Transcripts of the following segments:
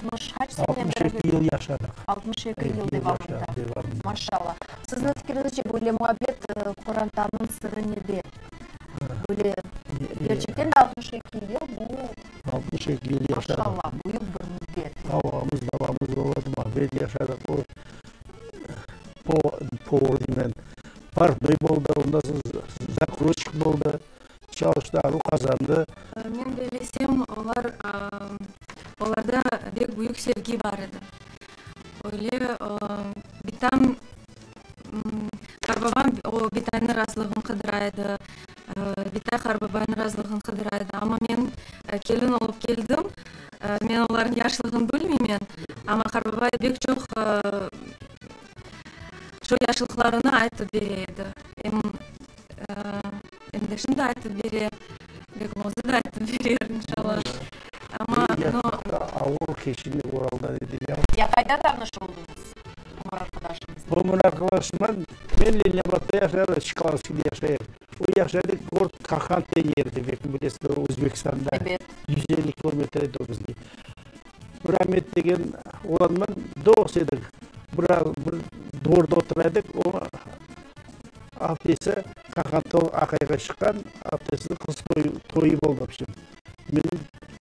60 qaç sene 62 yıl yaşadıq. 62 yıl devamında. Maşallah. Sizniñ fikiriñizce, böyle muabbet qorantanıñ sırı nede? Böyle kerçekten de 62 yıl bu 62 yıl yaşadıq. Maşallah, büyük bir müddet. Davamız, davamız olmadı, muabbet yaşadıq. O, povur deymen, portnoy boldı, ondan soñ zakruçik boldı, çalıştı, aru qazandı. Men bellesem, olar, olarda bek büyük sevgi bar edi. Öyle bitam, qarbabam o bitaynıñ razılığını qıdıra edi, bitay qarbabaynıñ razılığını qıdıra edi. Amma men kelin olıp keldim, men olarnıñ yaşlığını bilmeymen, amma qarbabay bek çoq şu yaşlıqlarını aytıp bere edi. Em em de şimdi aytıp bere, belki özü de aytıp berer, inşallah. Amma, no. Ağır keçindi Uralda dedi ya. Ya qayda tanış oldıñız ömür arqadaşıñıznen? Ömür arqadaşımnen men Leninabadda yaşadım, Çkalovskiyde yaşayım. O yaşadı gorod Kahan degen yerde, belki bilesiñiz, Özbekistanda. Ebet. 150 kilometr edi o bizge. Bir Amet degen oğlanman dost edik. Bir, bir dvorda otura edik, o aptesi Kahan aqayğa çıqqan, aptesiniñ qız toyu, toyu boldı, vobşem. Meni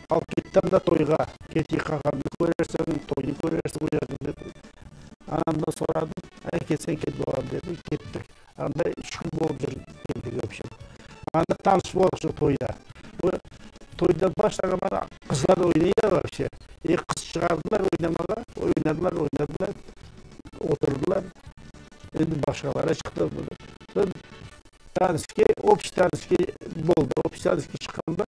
alıp ketti anda toyğa. Keteyik Kahannı körersiñ, toynı körersiñ o yerde dedi. Anamdan soradım, ay ketseñ ket balam dedi, kettik. Anda üç kün bolıp jürip keldik, vobşem. Anda tanış boldıq şu toyda. O toyda başlağanda qızlar oynaylar vobşe. E qız çıqardılar oynamağa, oynadılar, oynadılar, oturdılar. Endi başqaları çıqtı. Soñ tanski, общий tanski boldı. Общий tanski çıqqanda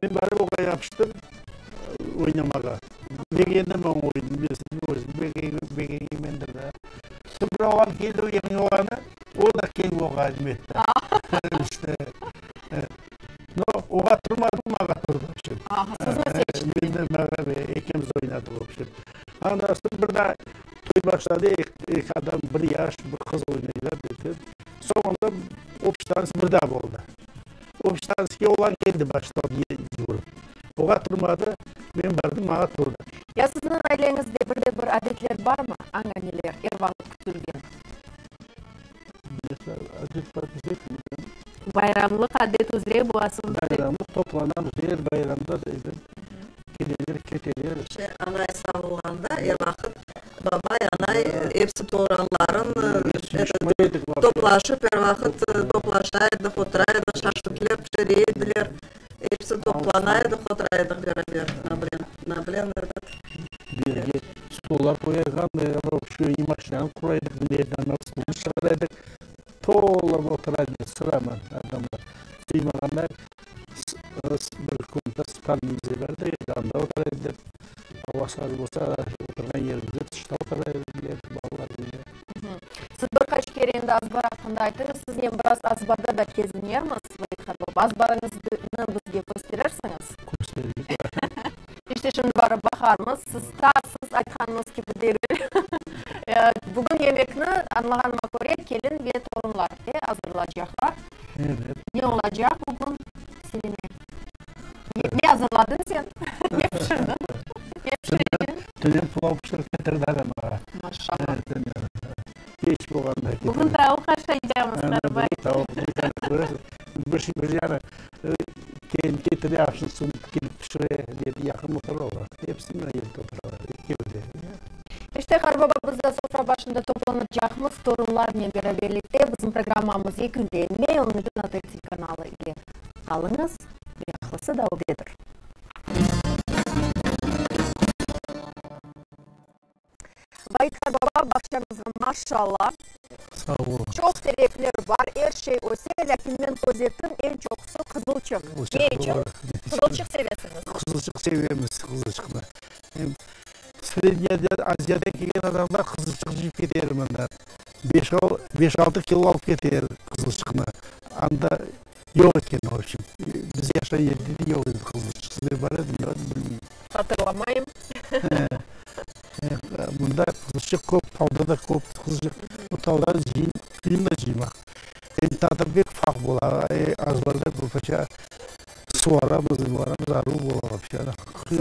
men barıp oğa yapıştım oynamağa. Begendim onıñ oyunını, men özüm begengenmendir da. Soñ bir oğlan keldi, o yerniñ oğlanı, o da kelip oğa neme etti. İşte, no, oğa turmadı, mağa turdı, vobşem. Sizni seçti. Men de mağa, ekimiz oynadıq, vobşem. Ondan soñ bir daa toy başladı, eki adam, bir yaş, bir qız oynaylar dedi. Soñunda общий танц bir daa boldı. Общий tanske oğlan keldi baştan cuvurıp. Oğa turmadı, men bardım, mağa turdı. Ya sizniñ aileñizde bir de bir adetler barmı, añaneler, er vaqıt kütülgen? Adet bar desek, Bayramlıq adet üzre bu asıl. Bayramlıq toplanamız, er bayramda keleler, keteler. Şey, anay sağ olğanda er vaqıt babay, anay, episi toranların toplaşıp er vaqıt toplaşa edik, otura edik, şaşlıkler pişire ediler, episi toplana edik, otura edik beraber, nablen, этот. Birge stollar qoyayıq, şu maşinanı qurayıq, nereden stolnı çıqarayıq, tola otura edik sıraman adamlar. Sıymağanlar bir komnata spalnımız bar edi, anda otura ediler. Ava sarı bolsa, oturğan yerimizde tışta otura ediler balalar bile. Siz bir qaç kere endi azbar aqqında ayttıñız. Siznen biraz azbarda da kezinermiz, Vaid qartbaba. Azbarıñıznı bizge kösterirsiñiz? Köstereyik. İşte şimdi barıp baqarmız. Siz ta siz aytqanıñız kibi degil. Bugün yemekni, añlağanıma köre, kelin ve torunlar azırlaycaqlar. Evet. Ne olacaq bugün, Selime? Ne azırladıñ sen? Ne pişirdiñ? Ne pişireceñ? Tünevin pulav pişirip ketirdi adam mağa. Maşallah. Keç bolğanda ketirdi. Bugün tavuq aşaycamız, qarbay. Tavuq, bir bir yanı kelin ketire, aşnı suvunıp kelip pişire, dedi, yaqın oturalar. Episi mına yerde oturalar, ekevde. İşte, qarbaba, biz de sofra başında toplanacaqmız torunlarnen beraberlikte. Bizim programmamız yekünlenmey, onıñ içün ATR telekanalı ile qalıñız, meraqlısı da ögdedir. Vait qarbaba, bağçañızğa maşallah. Sağ oluñız. Çoq terekler bar, er şey öse, lâkin men köz ettim, eñ çoqusı qızılçıq. Ne içün qızılçıq sevesiñiz? Qızılçıq sevemiz, qızılçıqnı. Srednâya Aziyadan kelgen adamlar qızılçıq cıyıp keter mında. Beş, altı kilo alıp keter qızılçıqnı. Anda yoq eken, v obşem. Biz yaşağan yerde de yoq edi qızılçıq. Sizde bar edimi, yoq edimi, bilmeyim. Hatırlamayım. Mında qızılçıq köp, tauda da köp qızılçıq. Bu tauda qıyın da cıymaq. Em tadı pek farq bola. Azbarda bir parça suvaramız, aruv bola, vobşe.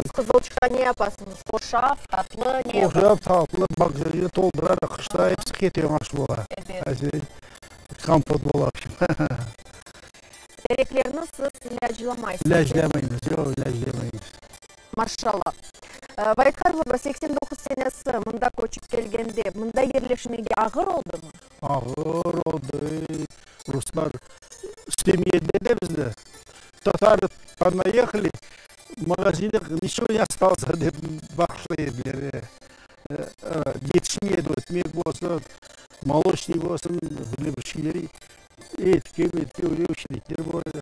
Siz qızılçıqqa ne yapasıñız? Hoşaf, tatlı, ne yapasıñız? Hoşaf, tatlı, bankalarğa toldurarıq. Qışta episi kete, aş bola. Ebet. Kompot bola. Tereklerni siz ilâclamaysıñız? İlâclamaymız, yoq, ilâclamaymız. Maşallah. Vait qartbaba, 89 senesi mında köçip kelgende, mında yerleşmege ağır oldımı? Ağır oldı. Ruslar istemey ediler de bizni. Tatarı ponaехали, в магазинах ничего не осталось dep baqışlay ediler. Yetişmey edi, ötmek bolsun, молочный bolsun, böyle bir şeyler, etke, metke öyle очередьler bar edi.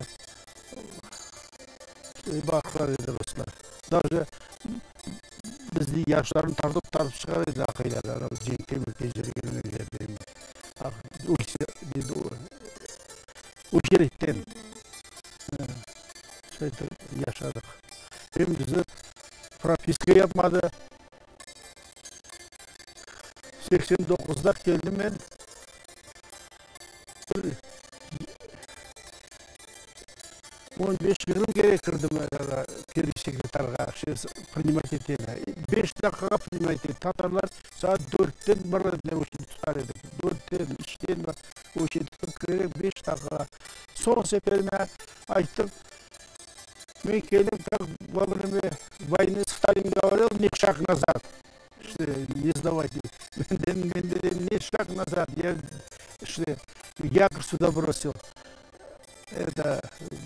Baqışlar edi ruslar. Даже bizni yaşlarnı tartıp tartıp çıqar edi aqaylar, anav cenkte mülke jürgen yerden. Очередьten. Şöyle yaşadıq. Em bizni propiska yapmadı. 89-da keldim men. Bir 15-20 kere kirdim первый секретарьğa, принимать eteni. 5 daqiqağa принимать etti. Tatarlar saat 4-ten bir очередь tutar edik. 4-ten, 3-ten очередь tutıp kirerek 5 daqiqağa. Soñ seferine ayttım, men keldim, как во время войны Сталин говорил, ни шаг назад. Что не сдавайте. Ни шаг назад. Я что, якорь сюда бросил. Это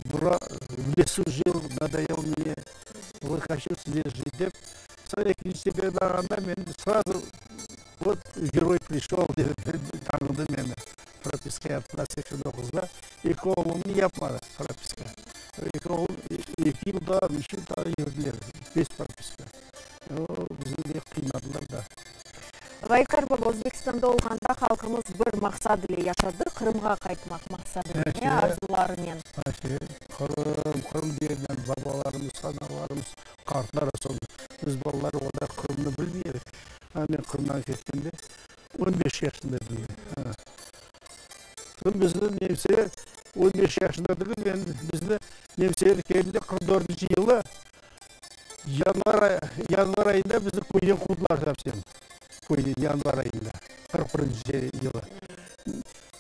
в лесу жил, надоел мне. Вот хочу здесь жить. Деп, екінші sefer барғанда мен сразу вот герой пришел деп таныды мені. Прописка yaptılar 89-da. Eki oğlumnı yapmadı прописка. Eki oğlum 2 yılda, 3 yılda yürüdüler. Без прописка. Bizni de qıynadılar da. Vait qartbaba, Özbekistanda olğanda halqımız bir maqsad ile yaşadı, Qırımğa qaytmaq maqsadınen, arzularınen. Qırım, Qırım degen babalarımız, analarımız, qartlar olsun. Biz balalar o qadar Qırımnı bilmey edik. Men Qırımdan ketkende 15 yaşında edim. Soñ bizni nemseler 15 yaşında degil, men bizni nemseler keldi 44 yılı yanvar, yanvar ayında bizni köyden quvdılar совсем. Köyden yanvar ayında, 41 yılı.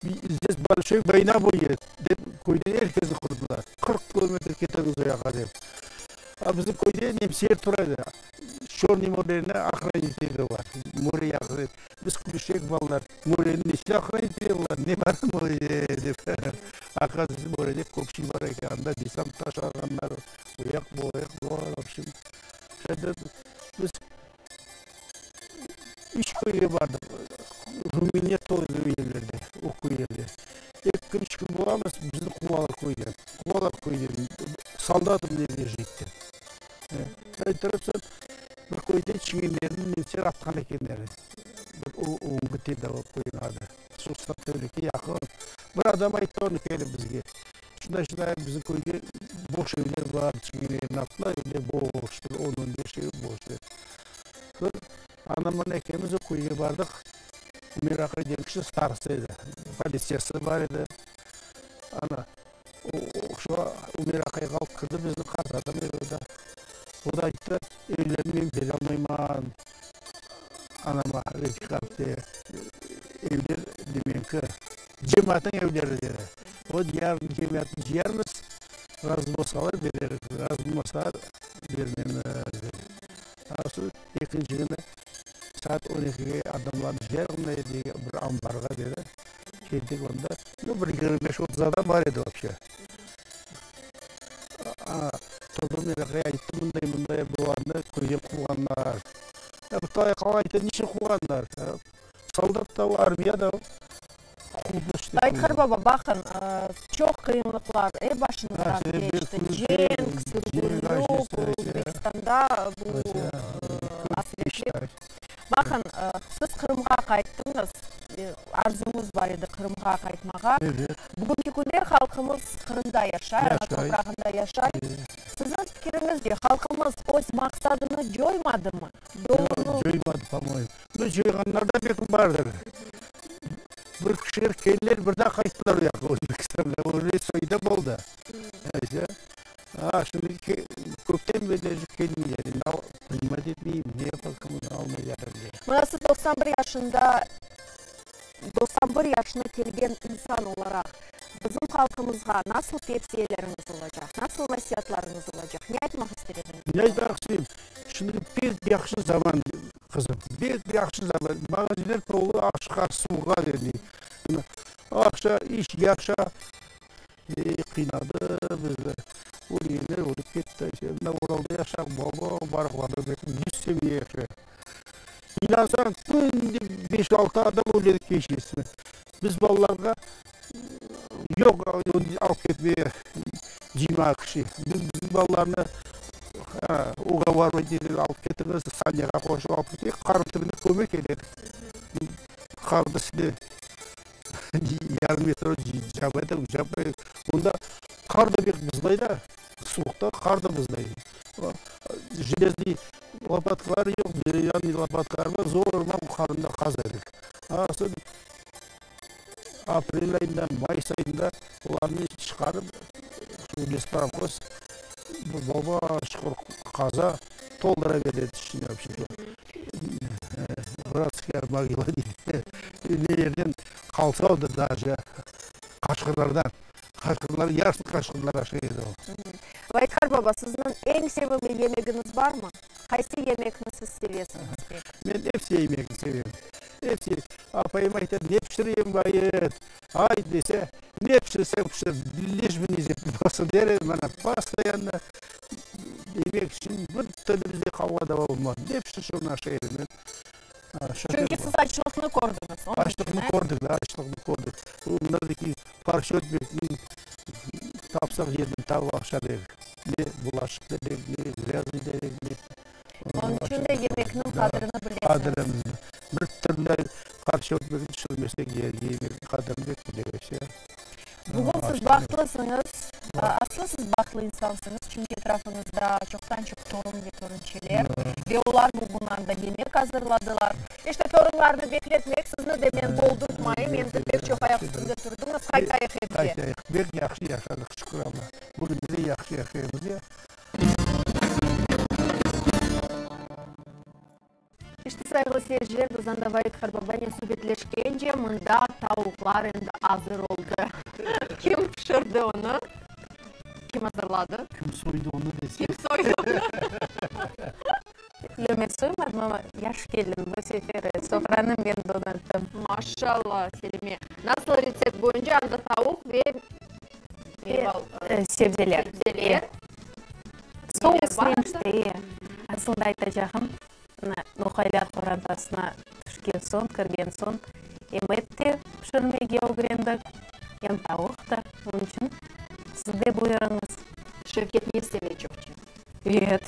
Здесь большой война будет, dep köyden er kesni quvdılar. 40 kilometr ketemiz o yaqqa dep. A bizim köyde nemseler tura edi. Черный морени охранять ediyorlar. Море yaqı. Biz külüşek balalar. Морени neçün охранять ediyorlar? Ne bar морede dep. Оказывается, морede köp şey bar eken. Anda десант taşığanlar. O yaq, bu yaq, bu в общем. Biz üç köyge bardıq. Rumıniya tolu yerlerde, o köylerde. 2 kün, 3 kün bolamız, bizni quvalar köyden. Quvalar köyden. Солдатам нельзя жить dep. Ayttırıp bir köyde çingenlerni nemseler atqan ekenler. Bir Ungı dep köyniñ adı. Susaq yaqın. Bir adam ayttı onı kelip bizge. Şunday şunday bizim köyde boş evler bar, çingenlerni attılar, evler boş, bir 10-15 ev boş dep. Bir anamın ekemiz o köyge bardıq. Ümer aqay degen kişi староста edi. Politsiyası bar edi. Ana, şu Ümer aqayğa alıp kirdi bizni, qart adam edi o da. O da ayttı, evlerni men bere almayman. Anama Refik apte evler demenki cemaatnıñ evleri dedi. O yarın cemaatnı cıyarmız, razı bolsalar bereriz, razı bolmasalar bermemiz dedi. Soñ ekinci künü saat 12-ge adamlarnı cıyarıq mına bir ambarğa dedi. Keldik onda, ну, bir 25-30 adam bar edi вообще. Turdım Ümer aqay ayttı, mınday mınday bularnı köyden quvğanlar. Qalay ayttı, neçün quvğanlar? Солдат da, armiya da. Vait qartbaba, baqıñ, çoq qıyınlıqlar başıñızdan keçti. Cenk, sürgünlik, Özbekistanda bu asretlik. Baqıñ, siz Qırımğa qayttıñız, arzuñız bar edi Qırımğa qaytmağa. Bugünki künler halqımız Qırımda yaşay, ana toprağında yaşay. Siziñ fikiriñizce, halqımız öz maqsadını coymadımı? Yolunu Coymadı, по-моему. Ну, coyğanlar da belki bardır. Bir kişiler keldiler, bir daa qayttılar o yaqqa, Özbekistanğa. Öyle soyda boldı. Ha, şimdi köpten beri kelmeyler. Mına siz 91 yaşında, 91 yaşına kelgen insan olaraq, bizim halqımızğa nasıl tevsiyeleriñiz olacaq, nasıl nasiatlarıñız olacaq, ne aytmaq ister ediñiz? Ne aytmaq isteyim? Şimdi pek yahşı zaman, qızım, pek yahşı zaman. Magazinler tolu aqşqa, suvğa dedi. Aqça, iş yahşı. Ey, qıynadı bizni. Ölgenler ölip ketti. Mına Uralda yaşaq, baba, baraqlarda yüz seviye yaşay. İnansañ, künde beş-altı adam öledi keçesine. Biz balalarğa yoq alıp ketmege cıymağa kişi. Biz bizim balalarnı ugovarivать etip alıp ketemiz, sanyağa qoşıp alıp keteyik, qarın tübünde kömek ededik. Qarnı üstüne yarım metro jaba edik, jaba Onda qar da bek mızlay da, suvuqta qar da mızlay. Jelezniy lopatkalar yoq, derevyanniy lopatkalar bar, zorman qarında qaza edik. Soñ aprel ayında, mayıs ayında olarnı çıqarıp, şu lespromhoz baba çuqur qaza, toldura bere edi içine, вообще. Bratskaya mogila deydi. Ne yerden qalsa o da даже qaşqırlardan. Qaşqırlar, yarısını qaşqırlar aşay edi o. Vait qartbaba, sizniñ eñ sevimli yemegiñiz barmı? Qaysı yemekni siz sevesiñiz pek? Men episi yemekni sevem. Episi. Apayım ayta, ne pişireyim, Vait? Ayt dese, ne pişirseñ pişir, liş bi nezepli bolsun der edi maña. Postoyanno yemek içün bir türlü bizde qavğa dava olmadı. Ne pişirse onı aşay edim men. Çünki siz açlıqnı kördiñiz. Açlıqnı kördik, da, açlıqnı kördik. Mındaki parça ötmekniñ tapsaq yerden tapıp aşar edik. Ne bulaşıq der edik, ne grâzniy der edik, ne. Onıñ içün de yemekniñ qadrini bilesiñiz. Qadrini. Bir türlü parça ötmekni pişirmesek, yemekniñ qadrini pek bilemiz, ya. Bugün siz bahtlısıñız, aslı siz bahtlı insansıñız, çünki etrafıñızda çoqtan-çoq torun ve torunçeler ve olar bugün anda yemek azırladılar. İşte, torunlarnı bekletmek, sizni de men boldurtmayım, endi pek çoq ayaq üstünde turdıñız, qaytayıq evge. Qaytayıq, pek yahşı yaşadıq, şükür Alla, bugün de yahşı yaşaymız ya. İşte, sayğılı seyirciler, biz anda Vait qartbabaynen subetleşkence, mında tavuqlar endi azır oldı. Kim pişirdi onı? Kim azırladı? Kim soydı onı dese. Kim soydı onı? Yoq, men soymadım, amma yaş kelin bu sefer sofranı men donattım. Maşallah, Selime. Nasıl retsept boyunca anda tavuq ve sebzeler. Sebzeler. Sousnen işte, e. Asılında aytacağım, mına noğaylar qorantasına tüşken soñ, kirgen soñ, em et de pişirmege ögrendik, em tavuq da. Onıñ içün siz de buyurıñız. Şevket ne seve çoqça? Et.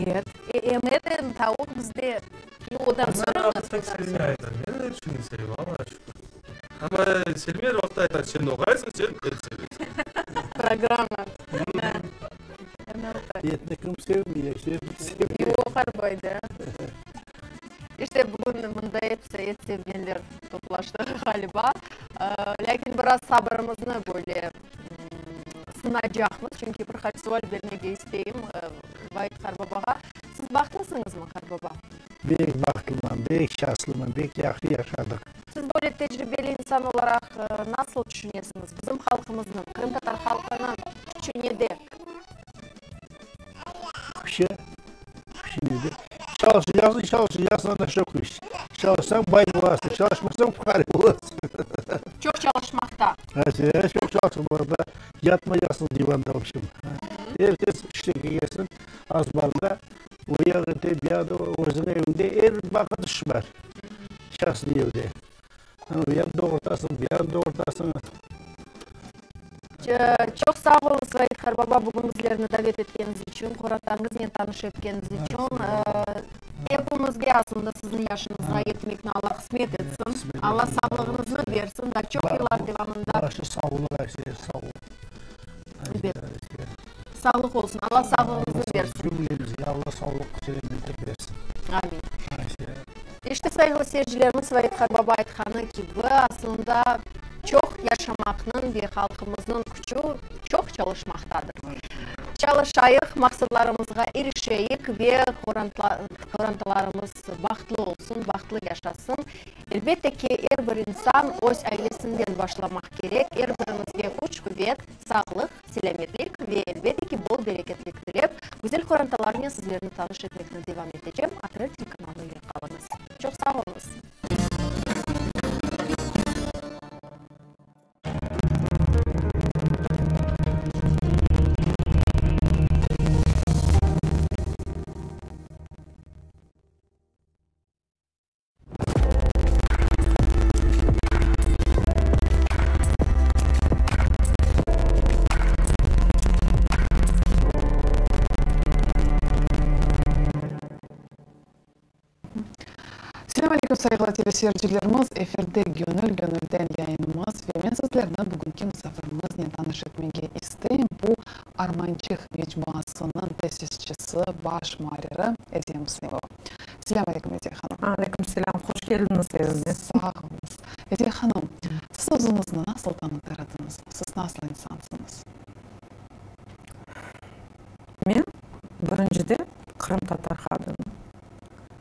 Et. Em et, em tavuq bizde. Odan sorañız. Men Selime aytam. Men epsini sevem, Allağa şükür. Amma Selime er vaqıt ayta, sen noğaysıñ, sen et sevesiñ. Programma. Etni kim sevmey, hepsi seviyor. Yoq, arboy da. İşte bugün mında episi et sevgenler toplaştı, ğaliba. Lâkin biraz sabırımıznı böyle sınacaqmız, çünki bir qaç sual bermege isteyim Vait qartbabağa. Siz bahtlısıñızmı, qartbaba? Bek bahtlıman, bek şanslıman, bek yahşı yaşadıq. Siz böyle tecribeli insan olaraq nasıl tüşünesiñiz, bizim halqımıznıñ, qırımtatar halqınıñ küçü nede? Küçü? Küçü nede? Çalışacaqsıñ, çalışacaqsıñ, anda çoq iş. Çalışsañ bay bolasıñ, çalışmasañ fuqare bolasıñ. Çoq çalışmaqta. Çoq çalışmaqta, yatmaycaqsıñ divanda, vobşem. Er kes işke kelsin, azbarda O yağı ete, bu yağı da özüniñ evinde er vaqıt iş bar. Şahsiy evde. O yağını doğurtasıñ, bu yağını doğurtasıñ. Çoq sağ oluñız, Vait qarbaba, bugün bizlerni davet etkeniñiz içün, qorantañıznen tanış etkeniñiz içün. Epimizge aslında siziñ yaşıñızğa yetmekni Alla qısmet etsin. Alla sağlığıñıznı bersin, daa çoq yıllar devamında. Başı sağ olun, Ayşe, sağ olun. Elbet. Sağlıq olsun, Alla sağlığıñıznı bersin. Cümlemizge Alla sağlıq, selametlik bersin. Amin. İşte, sayğılı seyircilerimiz, Vait qarbaba aytqanı kibi, aslında çoq yaşamaqnıñ ve halqımıznıñ küçü çoq çalışmaqtadır. Çalışayıq, maqsatlarımızğa irişeyik ve qorantalarımız bahtlı olsun, bahtlı yaşasın. Elbette ki, er bir insan öz ailesinden başlamaq kerek. Er birimizge küç-quvet, sağlıq, selâmetlik ve, elbette ki, bol bereketlik tilep, güzel qorantalarnen sizlerni tanış etmekni devam etecem. ATR telekanalı ile qalıñız. Çoq sağ oluñız! Selâm aleyküm, sayğılı teleseyircilerimiz! Efirde Gönül gönülden yayınımız ve men sizlerni bugünki musafirimiznen tanış etmege isteyim. Bu, Armançıq mecmuasınıñ tesisçisi, baş muarriri Ediye Muslimova. Selâm aleyküm, Ediye hanım! Aleyküm selâm, hoş keldiñiz evime. Sağ oluñız. Ediye hanım, siz özüñizni nasıl tanıtır ediñiz? Siz nasıl insansıñız? Men, birinciden, qırımtatar qadını.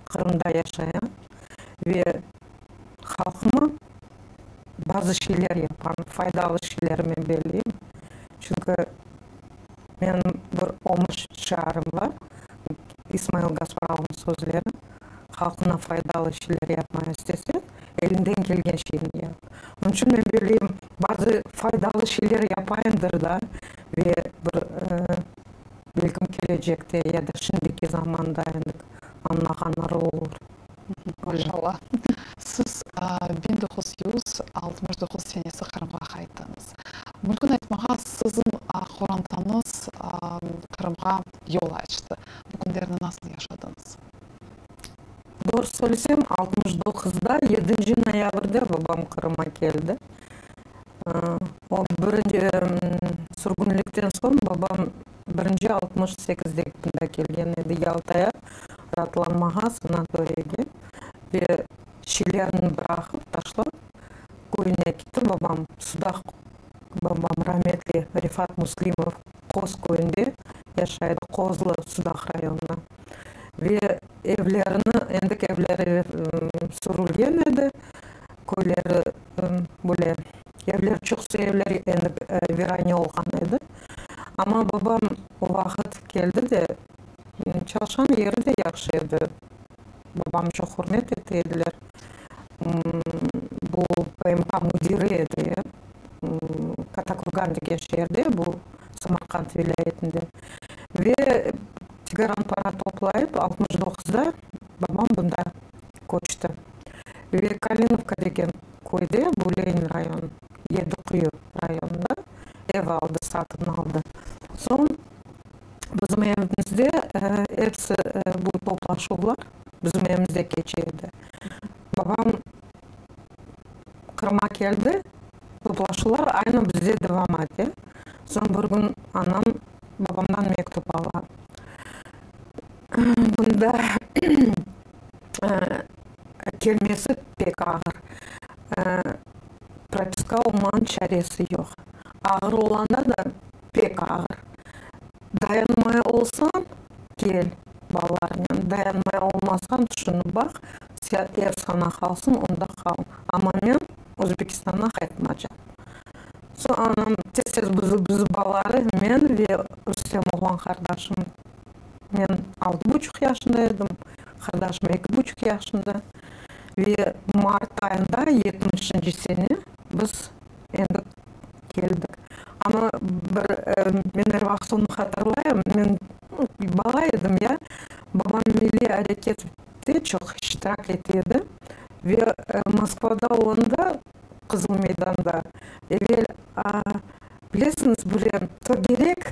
Qırımda yaşayam ve halqıma bazı şeyler yapam, faydalı şeyler men belleyim. Çünki menim bir ömür şiarım bar, İsmail Gasparalı'nıñ sözleri, Halqına faydalı şeyler yapmağa istese, elinden kelgen şeyni yap. Onıñ içün men belleyim, bazı faydalı şeyler yapayımdır da ve bir Belkim kelecekte ya da şimdiki zamanda endi añlağanları olur. Maşallah. Siz 1969 senesi Qırımğa qayttıñız. Mümkün aytmağa, siziñ qorantañız Qırımğa yol açtı. Bu künlerni nasıl yaşadıñız? Doğru söylesem, altmış doquzda, yedinci noyabrde babam Qırıma keldi. O birinci sürgünlikten soñ babam birinci 68de mında kelgen edi Yaltaya raatlanmağa, sanatoriyge ve şeylerini bıraqıp, taşlap köyüne ketti. Babam Sudaq, babam rametli Refat Muslimov Qoz köyünde yaşay edi, Qozlı, Sudaq rayonında. Ve evlerini, endiki evleri sürülgen edi, köyleri böyle evler, çoqusı evler endi virane olğan edi. Amma babam o vaqıt keldi de, çalışqan yeri de yahşı edi. Babamnı çoq ürmet ete ediler. Bu PMK müdiri edi Kattakurgan degen şeerde, bu Samarqand vilâyetinde. Ve tikaran para toplayıp, 69da babam bunda köçti. Ve Kalinovka degen köyde, bu Lenin rayon, Yedi Quyu rayonında ev aldı, satın aldı. Soñ bizim evimizde episi bu toplaşuvlar bizim evimizde keçe edi. Babam Qırımğa keldi, toplaşuvlar aynı bizde devam ete. Soñ bir kün anam babamdan mektüp ala. Bunda kelmesi pek ağır. Propiska olmanıñ çaresi yoq. Ağır olğanda da pek ağır. Dayanmay olsañ, kel balalarnen, dayanmay olmasañ, tüşünip baq, ev saña qalsın, onda qal. Amma men Özbekistanğa qaytmacam. Soñ anam tez-tez bizi, bizi balaları, men ve Rustem oğlan qardaşım, men altı buçuq yaşında edim, qardaşım eki buçuq yaşında. Ve mart ayında yetmişinci sene biz endi keldik. Amma bir men er vaqıt onı hatırlayım, men bala edim ya, babam milliy arekette çoq iştirak ete edi ve Moskvada olanda Qızıl meydanda evel, bilesiñiz, böyle tögerek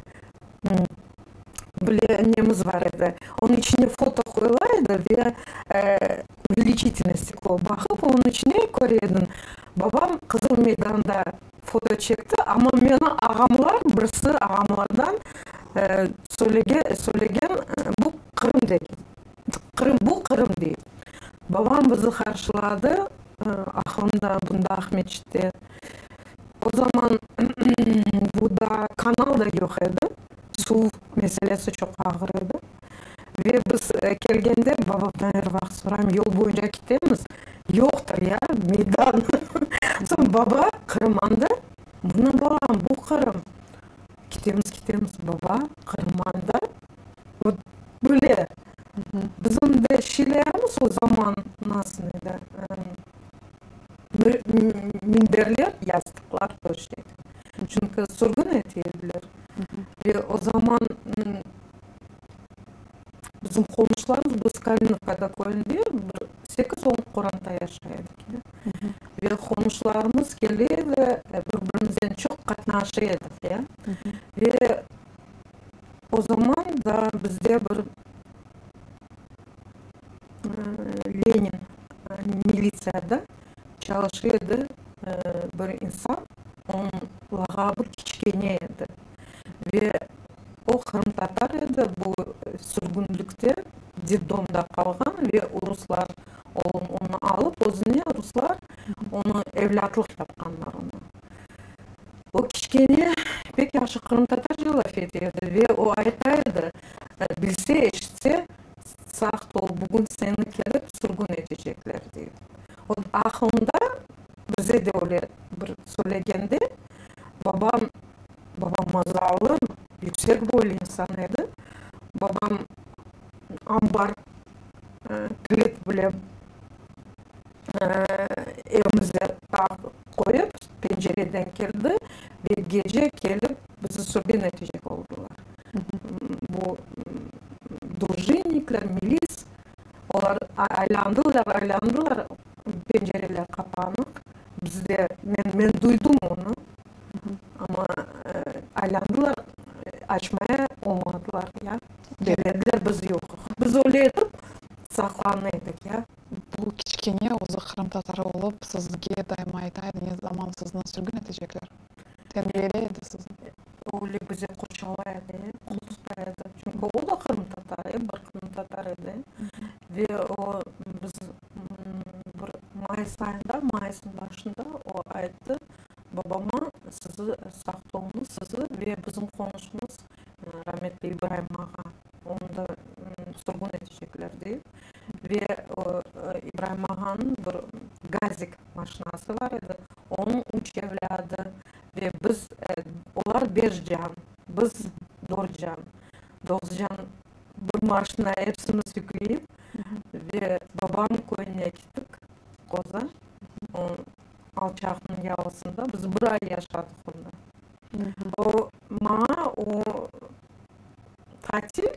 böyle nemiz bar edi, onıñ içine foto qoyula edi ve увеличительное steklo, baqıp onıñ içine köre ediñ. Babam Qızıl meydanda foto çekti, amma meni ağamlar, birisi ağamlardan söylegen, bu Qırım degen, Qırım, bu Qırım dey. Babam bizi qarşıladı, aqlımda, bunda Aqmescitte. O zaman bu da kanal da yoq edi, suv meselesi. kelgende babamdan er vaqıt sorayım, yol boyunca ketemiz, yoqtır ya meydan. Soñ baba, Qırım anda? Mına balam, bu Qırım. Ketemiz, ketemiz, baba, Qırım anda? Vot böyle. Bizim de şeylerimiz o zaman nasıl edi, minderler, yastıqlar töşek. Çünki sürgün ete ediler. Ve o zaman bizim qomşularımız, biz Kalinovkada köyünde bir sekiz-on qoranta yaşay edik. Ve qomşularımız kele edi, bir-birimizden çoq qatnaşa edik. Ve o zaman da bizde bir Lenin militsiyada çalışa edi bir insan, onıñ lağabı Kiçkene edi. Ve o qırımtatar edi, bu sürgünlikte, detdomda qalğan ve ruslar onı alıp özüne, ruslar onı evlâtlıq yapqanlar onı. O kiçkene pek yahşı qırımtatarca laf ete edi ve o ayta edi, bilse, eşitse, saqt ol, bugün seni kelip sürgün etecekler, dey. O aqlında bize de öyle bir söylegende, babam, babam mazalı, yüksek boylu insan edi, babam ambar kilit bile Evimize qoyıp, pencereden kirdi ve gece kelip bizi sürgün etecek oldılar. Bu drujinnikler, milis, olar aylandılar, aylandılar, pencereler qapanıq. Bizde, men, men duydım onı, amma aylandılar, açmaya olmadılar, ya. Demediler, biz yoqıq. Biz öyle etip saqlana edik, ya. Bu kiçkene özü qırımtatarı olıp, sizge daima ayta edi, ne zaman sizni sürgün etecekler? Tenbiyeley edi sizni. Öyle bizi qorçalay edi, qol tuta edi. Çünki o da qırımtatar, ep bir qırımtatar edi. Ve o, biz bir mayıs ayında, mayısnıñ başında o ayttı, babama, sizi, saqt oluñız, sizi ve bizim qonuşımız rametli İbraim ağa, onı da sürgün etecekler, dey. Ve İbraim ağanıñ bir Gazik maşinası bar edi, onıñ üç evlâdı ve biz, olar beş can, biz dört can, doquz can bir maşina epsimiz yükleyip ve babam köyüne kettik, Qoza, o alçaqnıñ yalısında biz bir ay yaşadıq onda. O, maña o tatil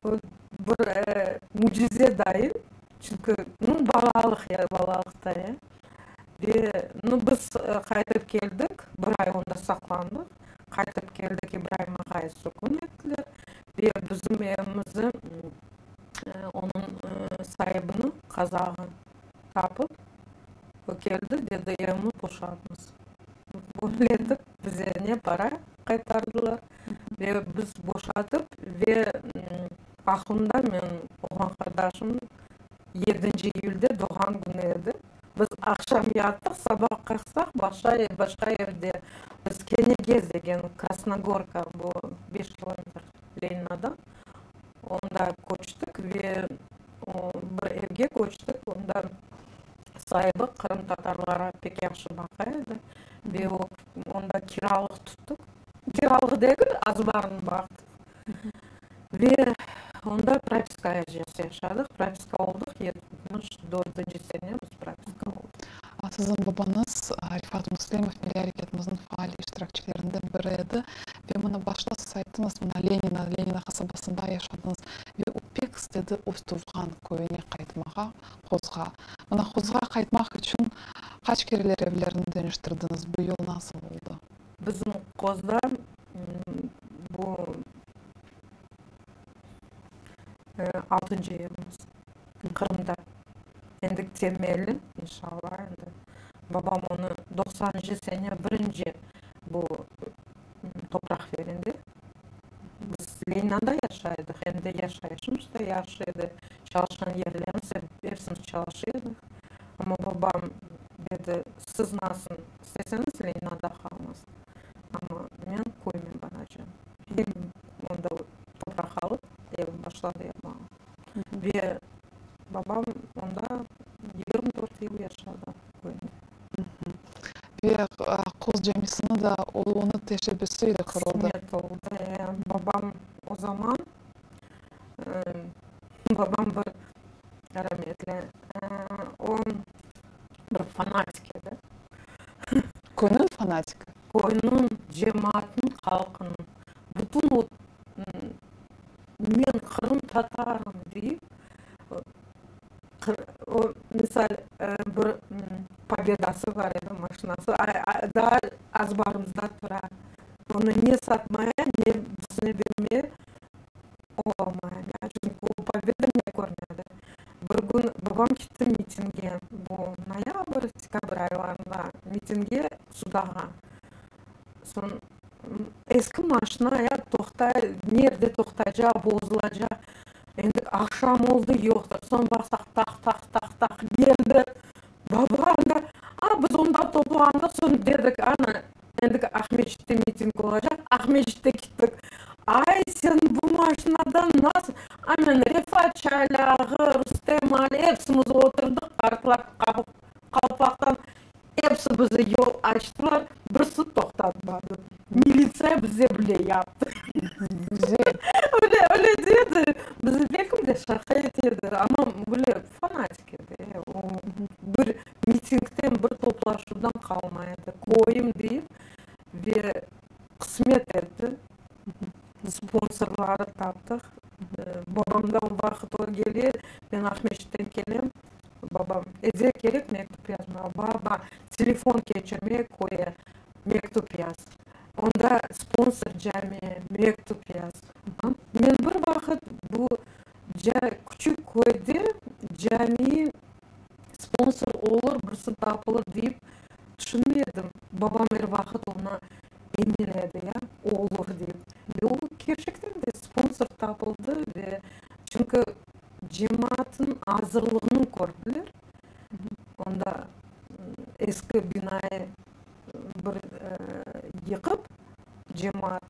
bir mücize dayın, çünki, nu, balalıq ya, balalıqta ya. Ve, nu, biz qaytıp keldik, bir ay onda saqlandıq. Qaytıp keldik, İbraim ağay sürgün ettiler ve bizim evimizi onıñ saibini, qazağı tapıp, o keldi, dedi, evimi boşatmız. Böyle etip bize ne para qaytardılar ve biz boşatıp ve aqlımda men oğlan qardaşım yedinci iyülde doğğan künü edi. Biz aqşam yattıq, saba qalqsaq başqa başqa evde. Biz Kenegez degen Krasnogorka bu beş kilometr Leninadan onda köçtik ve bir evge köçtik onda. Saibi qırımtatarlara pek yahşı baqa edi ve o, onda kiralıq tuttıq. Kiralıq degil, azbarını baqtıq. Ve onda propiska yaşadıq, propiska oldıq, 74-nci sene biz propiska oldıq. Siziñ babañız Rifat Müslimov milliy areketimizniñ faal iştirakçilerinden biri edi. Ve mına başta siz ayttıñız, mına Lenina, Lenina qasabasında yaşadıñız. Ve o pek istedi öz tuvğan köyüne qaytmağa, Qozğa. Mına Qozğa qaytmaq içün qaç kereler evlerni deñiştirdiñiz, bu yol nasıl oldı? Bizim Qozda bu altıncı evimiz Qırımda. Endi temelli, inşallah, endi babam onı doqsanıncı sene birinci bu topraq berindi. Biz Leninada yaşay edik, em de yaşayışımız da yahşı edi, çalışqan yerlerimiz, epsimiz çalışa edik. Amma babam dedi, siz nasıl isteseñiz Leninada qalıñız, amma men köyüme baracam. Em onda topraq alıp, ev başladı yapmağa. Ve babam onda 24 yıl yaşadı köyünde. Ve Qoz camisini da onıñ teşebbüsi ile quruldı. Qısmet oldı. Babam o zaman, babam bir rametli, o bir fanatik edi. Köyniñ fanatiki? Köyniñ, cemaatnıñ, halqınıñ. Bütün o men qırımtatarım deyip, o, misal, bir Pobedası bar edi, maşinası, daa azbarımızda tura. Onı ne satmaya, ne birisine bermeye olamayım, çünki o Pobeda ne körmedi. Bir kün babam ketti mitingge, bu noyabr, dekabr aylarında mitingge Sudaqqa. Soñ eski maşina ya toqtay, nerde toqtaycaq, bozulacaq. Endi aqşam oldı, yoqtır. Soñ baqsaq, taq-taq-taq-taq keldi. Baba anda, a, biz onda toplandıq, soñ dedik, ana, endi Aqmescitte miting olacaq, Aqmescitte kettik. Ay, sen bu maşinadan nasıl, a, men Refat Çaylağı, Rustem Ali, epsimiz oturdıq, qartlar qalpaqtan Epsi bizi yol açtılar, birisi toqtatmadı. Militsiya bize bile yaptı. Güzel. Öyle, öyle dedi. Bizi belkim de şaqa ete edi, amma böyle fanatik edi. O bir mitingden, bir toplaşuvdan qalmay edi. Köyüm deyip ve qısmet etti. Sponsorları taptıq. Babam da o vaqıt o kele, men Aqmescitten kelem. Babam, Ede kerek mektüp yazmağa. Baba, telefon keçirme köye, mektüp yaz. Onda sponsor camiye, mektüp yaz. Men bir vaqıt bu küçük köyde cami sponsor olur, birisi tapılır deyip tüşünmedim. Babam er vaqıt onı emin edi, ya, olur deyip. Ve o kerçekten de sponsor tapıldı ve çünki Cemaatnıñ azırlığını kördiler. Onda eski binayı bir yıqıp, cemaat,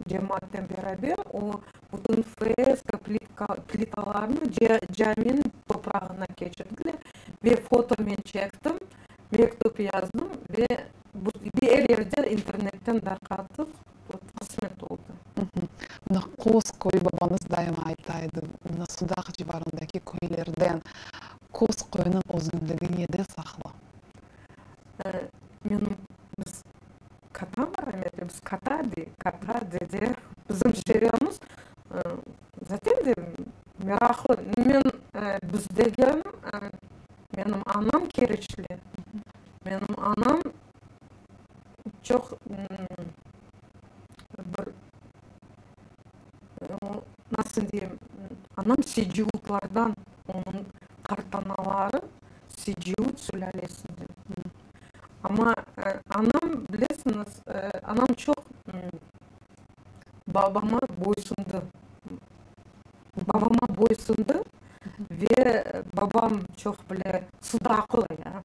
cemaatten beraber o bütün freska, plitka, plitalarnı caminiñ toprağına keçirdiler ve foto men çektim, mektüp yazdım ve er yerde internetten darqattıq. Qısmet oldı. Mına Qoz köyü babañız daima ayta edi, mına Sudaq civarındaki köylerden Qoz köyüniñ özgünligi nede saqlı? Menim, biz katam rahmetli, biz kata dey, kata, dede, bizim şivemiz zaten de meraqlı. Men biz degenim, menim anam Keriçli, menim anam Çoq bir, nasıl deyim, anam Seciutlardan, onıñ qartanaları Seciut sülâlesinden. Amma anam, bilesiñiz, anam çoq babama boysundı. Babama boysundı ve babam çoq bile sudaqlı ya.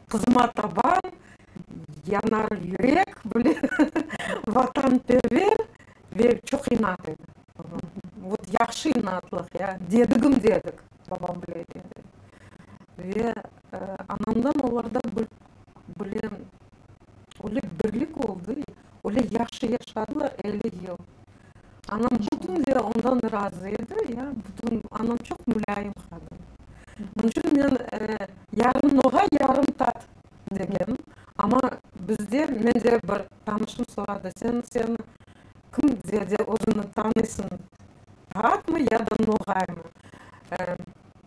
Qızıma taban, yanar yürek, böyle vatanperver ve çoq inat edi babam. Vot yahşı inatlıq ya, dedigim dedik, babam böyle dedi. Ve anamdan olarda böyle öyle birlik oldı, öyle yahşı yaşadılar 50 yıl. Anam bütün de ondan razı edi, ya, bütün, anam çoq mulâyim qadın. Onıñ içün men yarım noğay, yarım tat degenim. Amma bizde, mende bir tanışım soradı, sen, seni kim ziyade özüni tanıysıñ, tatmı ya da noğaymı?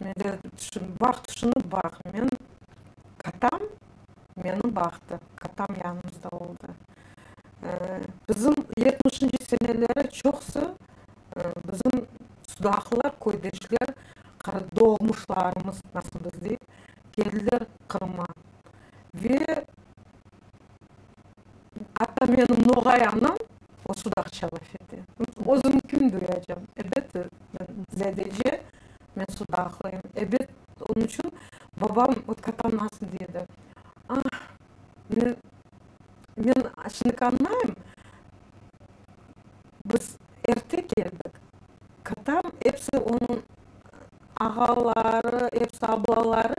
Men de tüşün, baq, tüşünip baq, men katam meni baqtı, katam yanımızda oldı. Bizim yetmişinci seneleri çoqusı bizim sudaqlılar, köydeşler, doğmuşlarımız, nasıl biz deyik, keldiler Qırımğa. Ve atta menim noğay anam o sudaqça laf ete. Özüm kim duyacam? Ebet, men zedece, men sudaqlıyım. Ebet, onıñ içün babam, vot katam nasıl dedi, Ah, men Men şimdi añlayım, biz erte keldik, katam episi onıñ. Ağaları, episi ablaları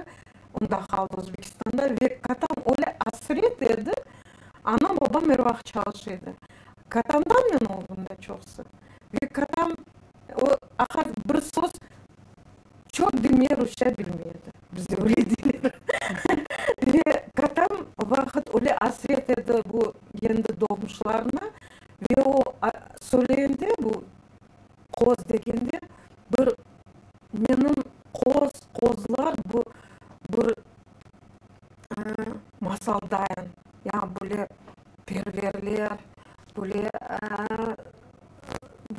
onda qaldı Özbekistanda. Ve katam öyle asret edi. Anam, babam er vaqıt çalışa edi. Katamdan men oldım da çoqusı. Ve katam o aqat bir söz çort demeye rusça bilmey edi. Bizde öyle deyler. Ve katam o vaqıt öyle asret edi bu endi doğmuşlarına. Ve o söyleyende bu qoz degende bir menim qoz, qozlar bu bir masaldayın. Ya böyle perverler, böyle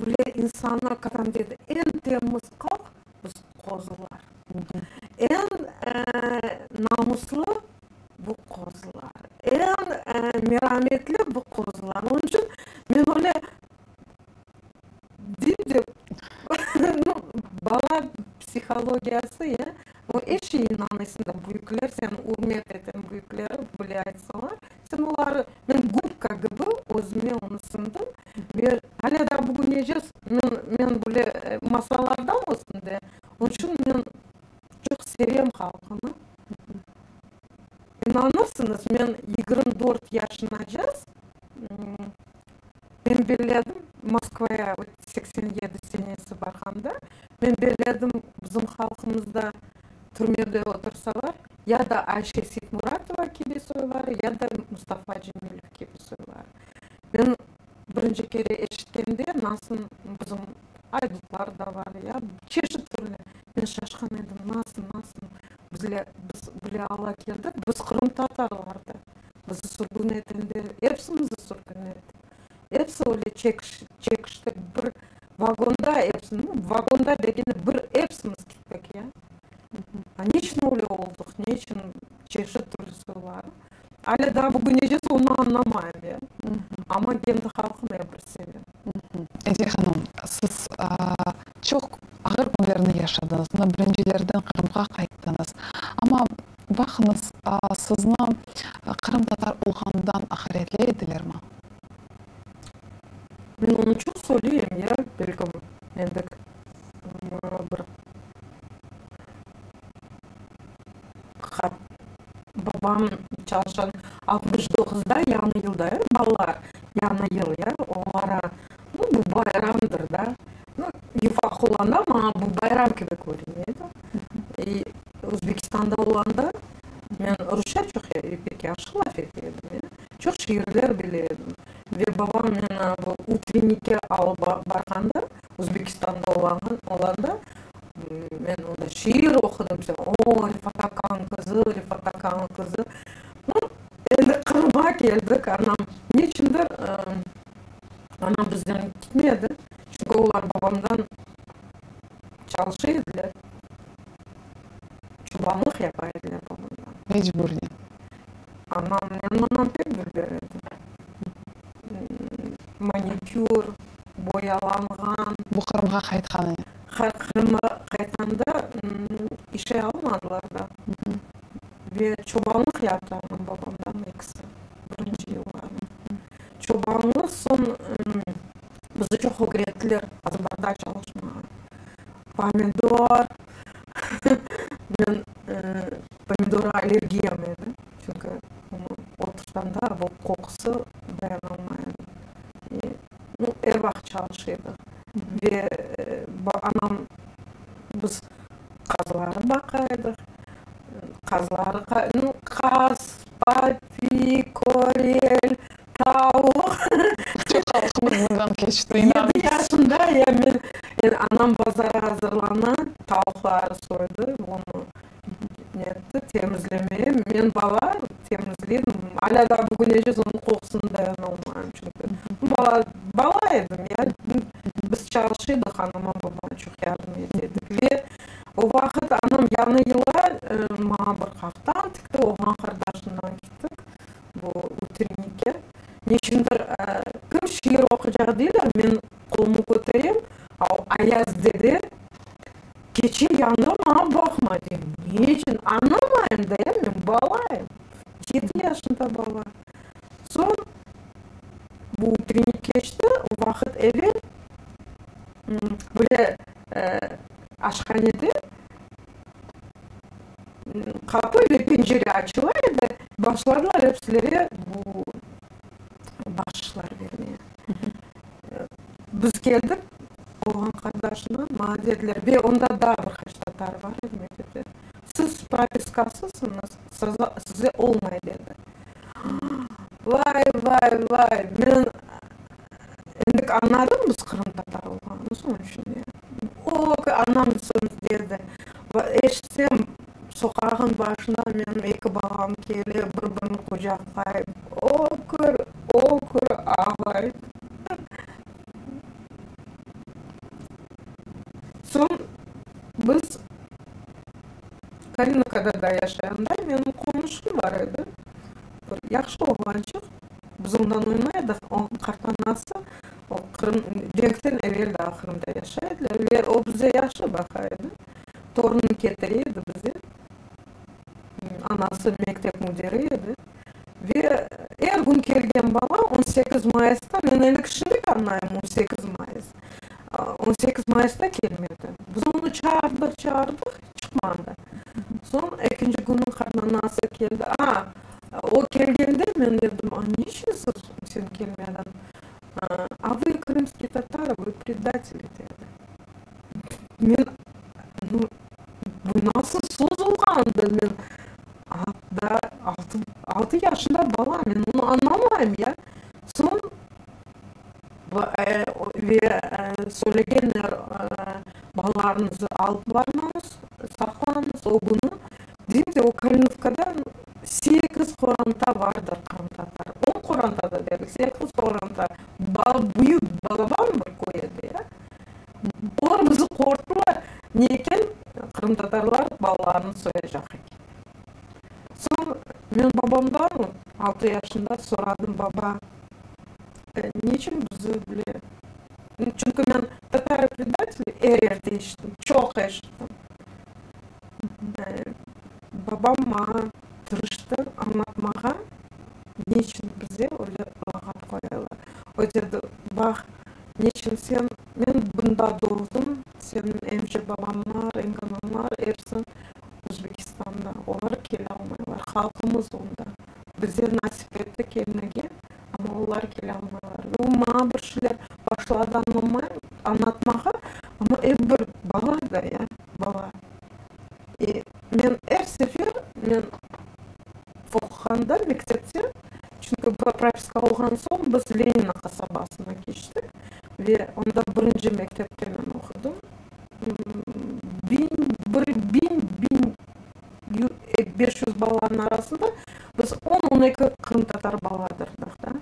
böyle insanlar, katam dedi, eñ temiz halq biz qozular. Eñ namuslı bu qozular. Eñ merametli bu qozular. Onıñ içün men öyle deyim de, nu, bala psihologiyası, ya, o er şey inanıysıñ da, büyükler seni ürmet eten büyükleri bile aytsalar, sen oları, men gubka kibi özüme onı siñdim ve alâ daa bugünece men, men böyle masallardan olsun de, onıñ içün men çoq sevem halqımı. İnanırsıñız, men 24 yaşınacaz, men belledim, Moskvaya 87 senesi barğanda, men belledim, bizim halqımızda türmede otursalar, ya da Ayşe Seytmuratova kibi soyları, ya da Mustafa Cemilev kibi soyları. Men birinci kere eşitkende, nasıl bizim aydutlar da bar, ya, çeşit türlü, men şaşqan edim, nasıl, nasıl bizler, biz bile ala keldik, biz qırımtatarlar da, bizi sürgün etende, epsimizi sürgün etti. Epsi öyle çekiştik, bir vagonda epsi, nu, vagonda degende bir epsimiz kettik, ya. A niçün öyle oldıq, niçün çeşit türlü soyları? Alâ daa bugünece onı añlamayım, ya. Amma kendi halqımı ep bir sevem. Ediye hanım, siz çoq ağır künlerni yaşadıñız, mına birincilerden Qırımğa qayttıñız. Amma baqıñız, sizni qırımtatar olğanından aqaretley edilermi? Men onı çoq söyleyim, ya, belki endi bir babam çalışan 69-da yañı yılda, ya, balalar yañı yıl, ya, olara, nu, bu bayramdır da. Nu, ufaq olanda maña bu bayram kibi körüne edi. I Özbekistanda olanda men rusça çoq pek yahşı laf ete edim, ya, çoq şiirler bile edim. Ve babam meni bu utrennikke alıp barğanda, Özbekistanda olanda, men onda şiir oqudım, o, Refat akanıñ qızı, Refat akanıñ qızı. Nu, endi Qırımğa keldik, anam neçündir anam bizden ketmedi, çünki olar babamdan çalışa ediler, çobanlıq yapa ediler babamdan. Mecburnen. Anam, menim anam pek dülber edi. Manikür, boyalanğan. Bu Qırımğa qaytqanı. Qırımğa qaytqanda işe almadılar da. Ve çobanlıq yaptı anam babamdan ekisi, birinci yılları. Çobanlıq, soñ bizi çoq ögrettiler azbarda çalışmağa. Pomidor, men pomidorğa allergiyam edi, çünki onı oturtqanda bu qoqusı dayanalmay edim. Nu, er vaqıt çalışa edik. Ve anam biz qazları baqa edik. Qazları, nu, qaz, papi, körel, tavuq. Çoq halqımız bundan keçti, inan. Yedi yaşında ya men, yani anam bazara azırlana, tavuqları soydı, onı ne etti, temizlemeye. Men bala temizleydim. Alâ daa bugünece onıñ qoqusını dayanalmayım, çünki bala, bala edim ya. Biz çalışa edik, anama babama çoq yardım ete edik. Ve o vaqıt anam yañı yılğa maña bir qaftan tikti, oğlan qardaşımdan kettik bu utrennikke. Neçündir kim şiir oquycaq deyler, men qolumı köterem, a o Ayaz dede, Keçe yandı, maña baqma, deyim. Ne içün? Añlamayım da, ya, men balayım, yedi yaşında bala. Soñ bu utrennik keçti, o vaqıt evel böyle aşhanede. Pencere açıla edi, başladılar epsilere bu bahşışlar bermeye. Biz keldik, oğlan qardaşına, maña dediler, ve onda daa bir qaç tatar bar edi mektepte, siz propiskasızsıñız, size olmay, dedi. Vay, vay, vay, men endi añladım biz qırımtatar olğanımız, onıñ içün ya. O, anam soñ dedi, eşitsem, soqağın başında menim eki balam kele, bir-birini qucaqlay, ökür, ökür ağlay. Soñ biz Kalinovkada da yaşayanda menim qonuşım bar edi, bir yahşı oğlançıq, biz ondan oynay edik, onıñ qartanası o Qırım, cenkten evel daa Qırımda yaşay ediler ve o bize yahşı baqa edi, torunını ketire edi bize, anası mektep müdiri edi ve er kün kelgen bala 18 mayısta, men endi şimdik añlayım 18 mayıs, 18 mayısta kelmedi, biz onı çağırdıq, çağırdıq, çıqmadı. Soñ ekinci künü qartanası keldi. A, o kelgende men dedim, a niçün siz, sen kelmediñ? A vı krımskiy tatarı, vı predateli, dedi. Men, nu, bu nasıl söz olğandı? Men daa altı, altı yaşında bala, men onı añlamayım, ya. Soñ ve söylegenler, balalarıñızı alıp barmañız, saqlañız o künü. Deyim de, o Kalinovkada sekiz qoranta vardır qırımtatar. On qoranta da degil, sekiz qoranta. Büyük, balaban bir köy edi, ya. Olar bizi qorqtılar, ne eken, qırımtatarlar balalarını soyacaq eken. Soñ men babamdan altı yaşında soradım, baba, Niçün bizi bile? Çünki men tatarı predateli er yerde eşittim, çoq eşittim. Babam maña tırıştı añlatmağa, niçün bize öyle lağap qoyalar. O dedi, Baq, niçün sen, men bunda doğdım, seniñ emce babamlar, enginamlar episi Özbekistanda, olar kele almaylar, halqımız onda. Bize nasip etti kelmege, amma olar kele almaylar. Ve o maña bir şeyler başladı añlamay, añlatmağa, amma ep bir bala da ya, bala. E, men er sefer, men oquğanda mektepte, çünki propiska olğan soñ biz Lenino qasabasına keçtik ve onda birinci mektepte men oqudım. Biñ, bir biñ, biñ 500 balanıñ arasında biz on, on eki qırımtatar baladırdıq da.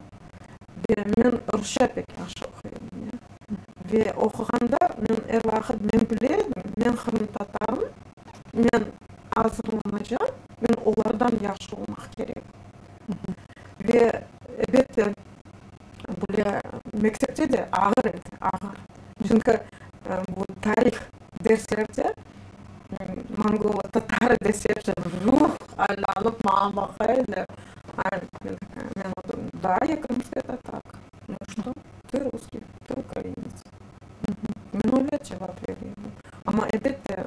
Ve men rusça pek yahşı oquy edim ya. Ve oquğanda men er vaqıt men bile edim, men qırımtatarım, men azırlanacam, men olardan yahşı olmaq kerek. Ve elbette, böyle mektepte de ağır edi, ağır. Çünki bu tarih derslerde Mongol, tatar dese episi ruh aylanıp maña baqa ediler. Men ayttım, da, ya krımskaya tatarka. Nu što, tı russkiy, tı ukrainets. Men öyle cevap bere edim. Amma elbette,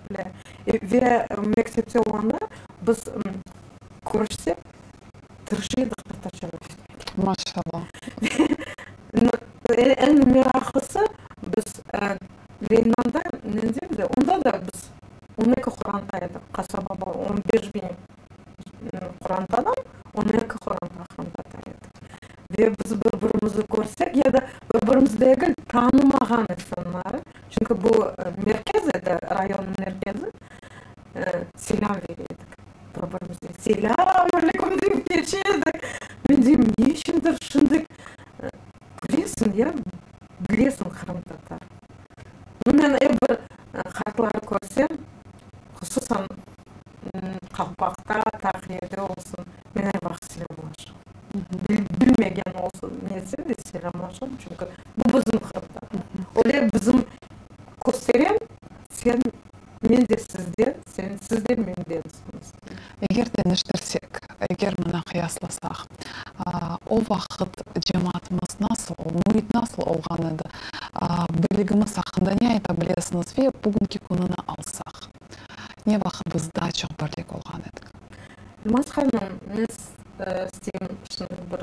bile. Ve mektepte olğanda biz körüşsek, tırışa edik tatarca laf etmege. Maşallah. Eñ meraqlısı, biz Leninanda nende de, onda da biz 12 qoranta edik, qasaba 15 biñ qorantadan 12 qoranta qırımtatar edik. Ve biz bir-birimizni körsek ya da bir-birimiz degil, tanımağan insanları, çünki bu merkez edi, rayonnıñ merkezi, selâm bere edik bir-birimizge. Selâm aleyküm dep keçe edik. Men deyim, ne içündir şimdi külesiñ ya, bilesiñ qırımtatar. Men er bir qartları körsem, hususan qalpaqta, taqiyede olsun, men er vaqıt selâmlaşam. Bilmegen olsun, netse de selâmlaşam, çünki bu bizim qırımtatar. Öyle bizim kösterem, sen, men de sizden, sen, siz de mendensiñiz. Eger deñiştirsek, eger mına qıyaslasaq, o vaqıt cemaatımız nasıl, müit nasıl olğan edi, birligimiz aqqında ne ayta bilesiñiz ve bugünki kününi alsaq, ne vaqıt biz daa çoq birlik oldıq? Elmaz hanım, men isteyim şimdi bir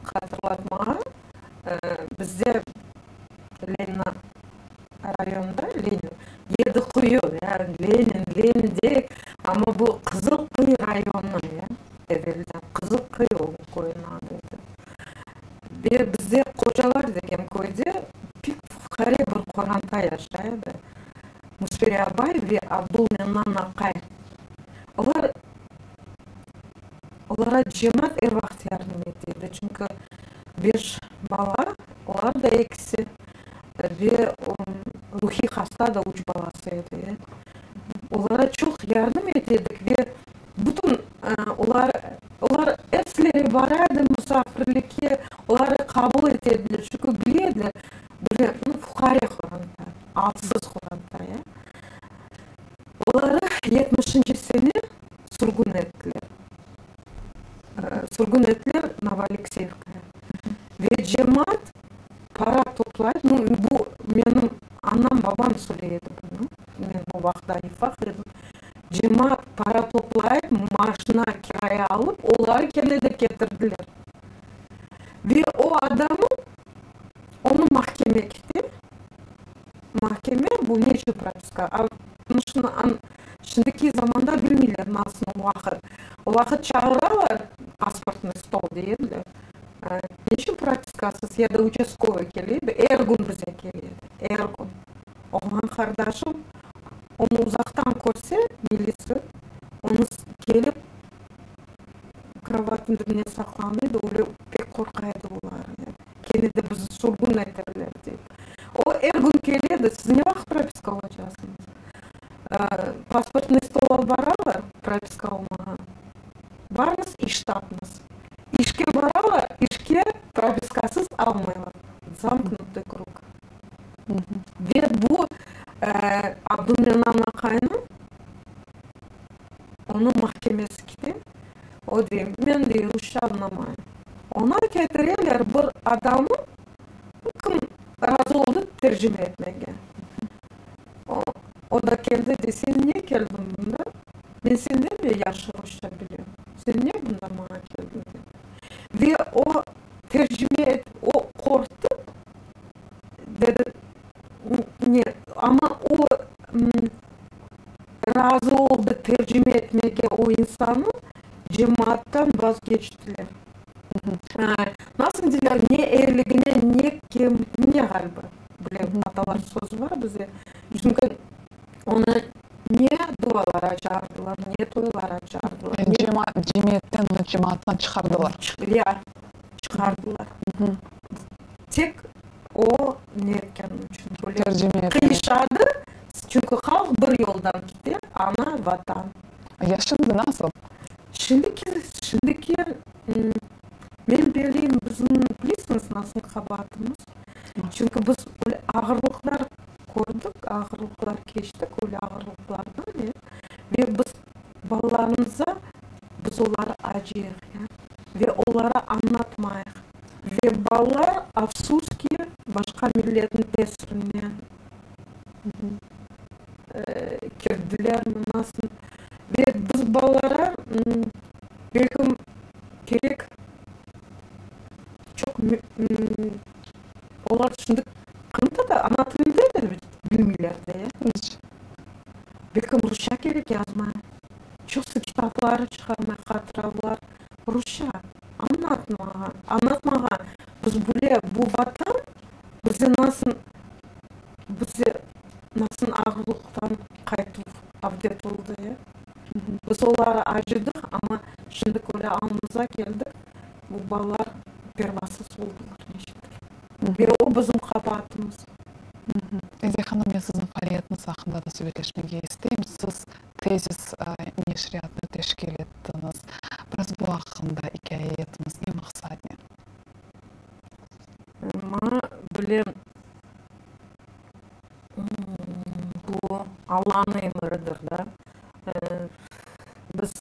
hatırlatmağa, bizde Lenina rayonında, Lenin, Yediquyu, ya, Lenin, Lenin deyik, amma bu Qızılquyu rayonı, ya, evelden Qızılquyu o köyniñ adı edi. Ve bizde Qocalar degen köyde pek fuqare bir qoranta yaşay edi, Musfire abay ve Abdulmennan aqay. Olar, olara cemaat er vaqıt yardım ete edi, çünki beş bala, olar da ekisi ve ruhiy hasta da üç balası edi. Olara çoq yardım ete edik ve bütün olar, olar epsileri bara edi musafirlikke, oları qabul ete ediler, çünki bile ediler, böyle fuqare qoranta, alsız qoranta, ya. Oları yetmişinci sene sürgün ettiler. Sürgün ettiler Novoalekseyevkaya. Ve cemaat para toplayıp, nu, bu menim anam, babam söyley edi bunı, men o vaqıt daa ufaq edim, cemaat para toplayıp, maşina kiraya alıp, oları kene de ketirdiler. Ve o adamı, onı mahkeme kete, Mahkeme bu ne içün propiska? Şimdiki zamanda bilmeyler nasıl o vaqıt. O vaqıt çağıralar, pasportnıy stol dey ediler. Ne içün propiskasız ya da uçastkovoy kele edi, er kün bize kele edi, er kün. Oğlan qardaşım onı uzaqtan körse, milisi, onı kelip krovatnıñ dibine saqlana edi, öyle pek qorqa edi olar. Kene de bizi sürgün eterler dep. O er kün kele edi, siz ne vaqıt propiska alacaqsıñız? Pasportnıy stolğa baralar, propiska almağa. Barıñız, iş tapıñız. İşke baralar, işke propiskasız almaylar. Zamknutый kruг. Ve bu Abdulmenan aqaynıñ, onıñ mahkemesi kete, o dey, men dey, rusça añlamayım. Oña ketireler bir adamı, kim razı oldı tercime etmege. O, o da keldi, dey, sen ne keldiñ bunda? Men senden de yahşı rusça bilem. Sen ne bunda maña keldiñ, dey. Ve o tercime et, o qorqtı, dedi, ne, amma o razı oldı tercime etmege o insannı, cemaattan vazgeçtiler. Nasıl deyler, ne eligine, ne kemligine ğaliba, bile atalar sözü bar bizde. Çünki onı ne dualara çağırdılar, ne toylara çağırdılar. Yani cemiyetten onı cemaattan çıqardılar. Ya, çıqardılar. Tek o ne etkeni içün böyle Tercime etkeni. Qıyışadı, çünki halq bir yoldan kete, ana, Vatan. Ya şimdi nasıl? Şimdiki, şimdiki, men belleyim, bizim, bilesiñiz, nasıl qabaatımız? Çünki biz öyle ağırlıqlar kördik, ağırlıqlar keçtik, öyle ağırlıqlardan, e, ve biz balalarımıza, biz oları acıyıq, ya, ve olara añlatmayıq. Ve balalar, afsus ki, başqa milletniñ tesirine kirdilermi, nasıl. Ve biz balalara, belkim, kerek çoq, olar şimdi qırımtatar ana tilinde de bilmeyler de, ya. İç. Belkim, rusça kerek yazmaya. Çoqusı kitapları çıqarmay, hatıravlar rusça. Añlatmağa, añlatmağa. Biz bile bu Vatan bize nasıl, bize nasıl ağırlıqtan qaytuv, avdet oldı, ya. Biz olara acıdıq, amma şimdi köre alımıza keldik, bu balalar pervasız oldılar neşedir. Ve o bizim qabaatımız. Ediye hanım, men siziñ faaliyetiñiz aqqında da subetleşmege isteyim. Siz Tezis neşriyatını teşkil ettiñiz. Biraz bu aqqında ikâye etiñiz, ne maqsadnen? Maña bile bu Allanıñ emiridir da. Biz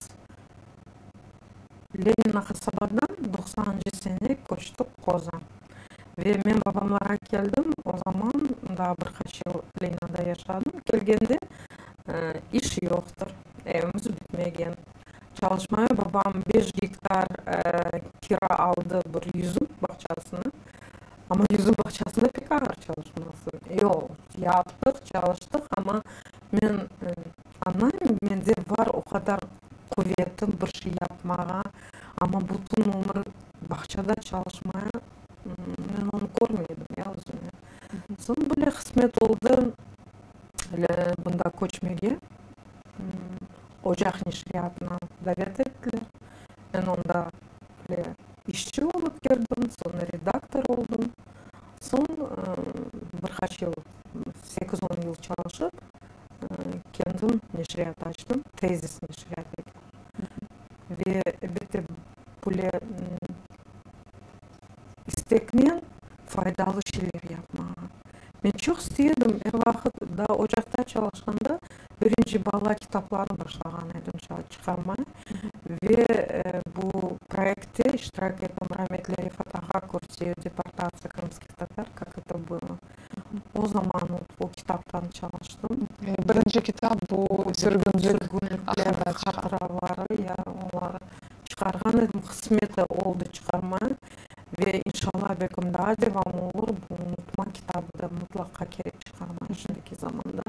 Lenina qasabadan doqsanıncı sene köçtik Qoza. Ve men babamlarğa keldim, o zaman daa bir qaç yıl Leninada yaşadım. Kelgende iş yoqtır, evimiz bitmegen. Çalışmaya babam beş gektar kira aldı bir yüzüm bağçasını. Amma yüzüm bağçasında pek ağır çalışması. Yoq, yaptıq, çalıştıq, amma men añlayım, mende bar o qadar quvetim bir şey yapmağa, amma bütün ömür bağçada çalışmaya men onı körmey edim ya özüme. Soñ böyle qısmet oldı bunda köçmege. Ocaq neşriyatına davet ettiler. Men onda böyle işçi olıp kirdim, soñra redaktor oldım. Soñ bir qaç yıl, sekiz-on yıl çalışıp, kendim neşriyat açtım, Tezis neşriyat degen. Ve elbette böyle isteknen faydalı şeyler yapmağa. Men çoq istey edim, er vaqıt daa ocaqta çalışqanda birinci bala kitaplarını başlağan edim çıqarmaya ve bu proyektte iştirak ettim, rahmetli Refat ağa Kürtiyev Deportatsiya krımskih tatar, kak eto bylo. O zaman o kitaptan çalıştım. Birinci kitap bu sürgünlik aqqında hatıraları, ya, oları çıqarğan edim, qısmet oldı çıqarmaya. Ve inşallah belkim daa devam olur, bu unutma kitabı da mıtlaqa kerek çıqarmağa şimdiki zamanda.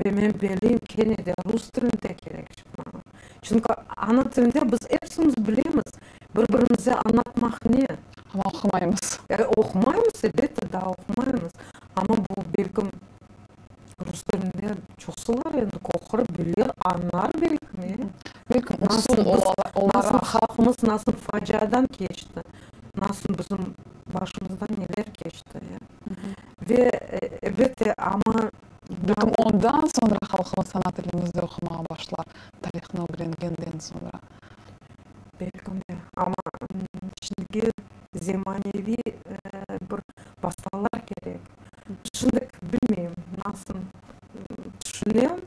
Ve men belleyim, kene de rus tilinde kerek çıqmağa. Çünki ana tilinde biz epsimiz bilemiz, bir-birimize añlatmaq ne? Amma oqumaymız. Oqumaymız, elbette, daa oqumaymız. Amma bu belkim rus tilinde çoqsular endi oqur, bilir, añlar belkim, e? Belkim usul olaraq. Nasıl halqımız nasıl faciadan keçti, nasıl bizim başımızdan neler keçti, ya. Ve, elbette, amma. Belkim ondan soñra halqımız ana tilimizde oqumağa başlar, tarihnı ögrengenden soñra. Belkim de, amma şimdiki zemaneviy bir vastalar kerek. Şimdik bilmeyim, nasıl tüşünem,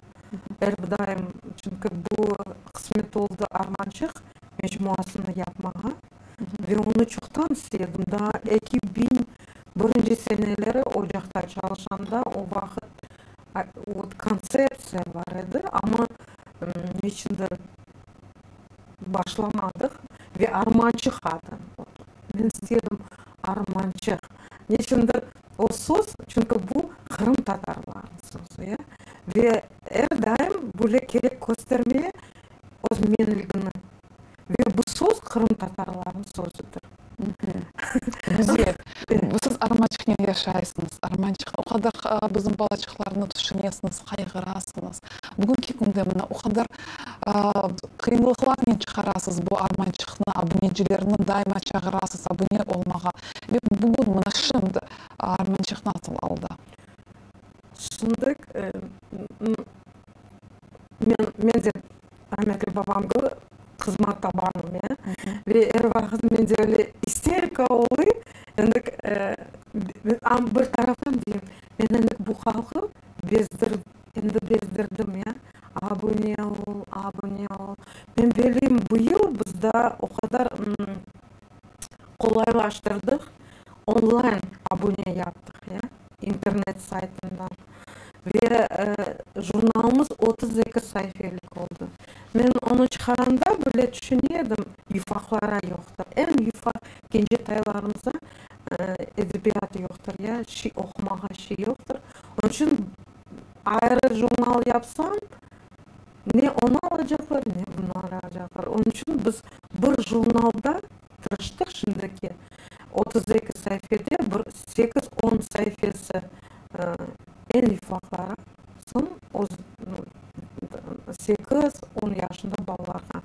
er bir daim, çünki bu qısmet oldı Armançıq mecmuasını yapmağa ve onı çoqtan istedim, daa 2001 seneleri ocaqta çalışanda, o vaqıt kontseptsiya bar edi, amma neçündir başlamadıq ve Armançıq adı. Men istedim Armançıq. Neçündir o söz, çünki bu qırımtatarlarnıñ sözü, ya, ve er daim böyle kerek köstermeye öz menligini. Ve bu söz qırımtatarlarnıñ sözüdir. Güzel. Siz Armançıqnen yaşaysıñız. Armançıq o qadar bizim balaçıqlarnı tüşünesiñiz, qayğırasıñız. Bugünki künde mına o qadar qıyınlıqlarnen çıqarasız bu Armançıqnı, abunecilerni daima çağırasız abune olmağa. Ve bugün, mına şimdi Armançıq nasıl alda? Şimdi men, men de rahmetli babam kibi qızma tabanım, ya, ve er vaqıt mende öyle isterika oluy, endi amma bir taraftan deyim, men endi bu halqı bezdirdim, endi bezdirdim, ya, abune ol, abune ol. Men belleyim, bu yıl biz daa o qadar qolaylaştırdıq, onlayn abune yaptıq, ya, internet saytından. Ve jurnalımız 32 saifelik oldı. Men onı çıqaranda böyle tüşüne edim, yufaqlara yoqtır. Eñ yufaq kencetaylarımıza edebiyat yoqtır, ya şiy oqumağa şiy yoqtır. Onıñ içün ayrı jurnal yapsam, ne onı alacaqlar, ne bunı alacaqlar. Onıñ içün biz bir jurnalda tırıştıq şimdiki 32 saifede bir sekiz-on saifesi eñ ufaqları, soñ sekiz-on yaşında balalarğa.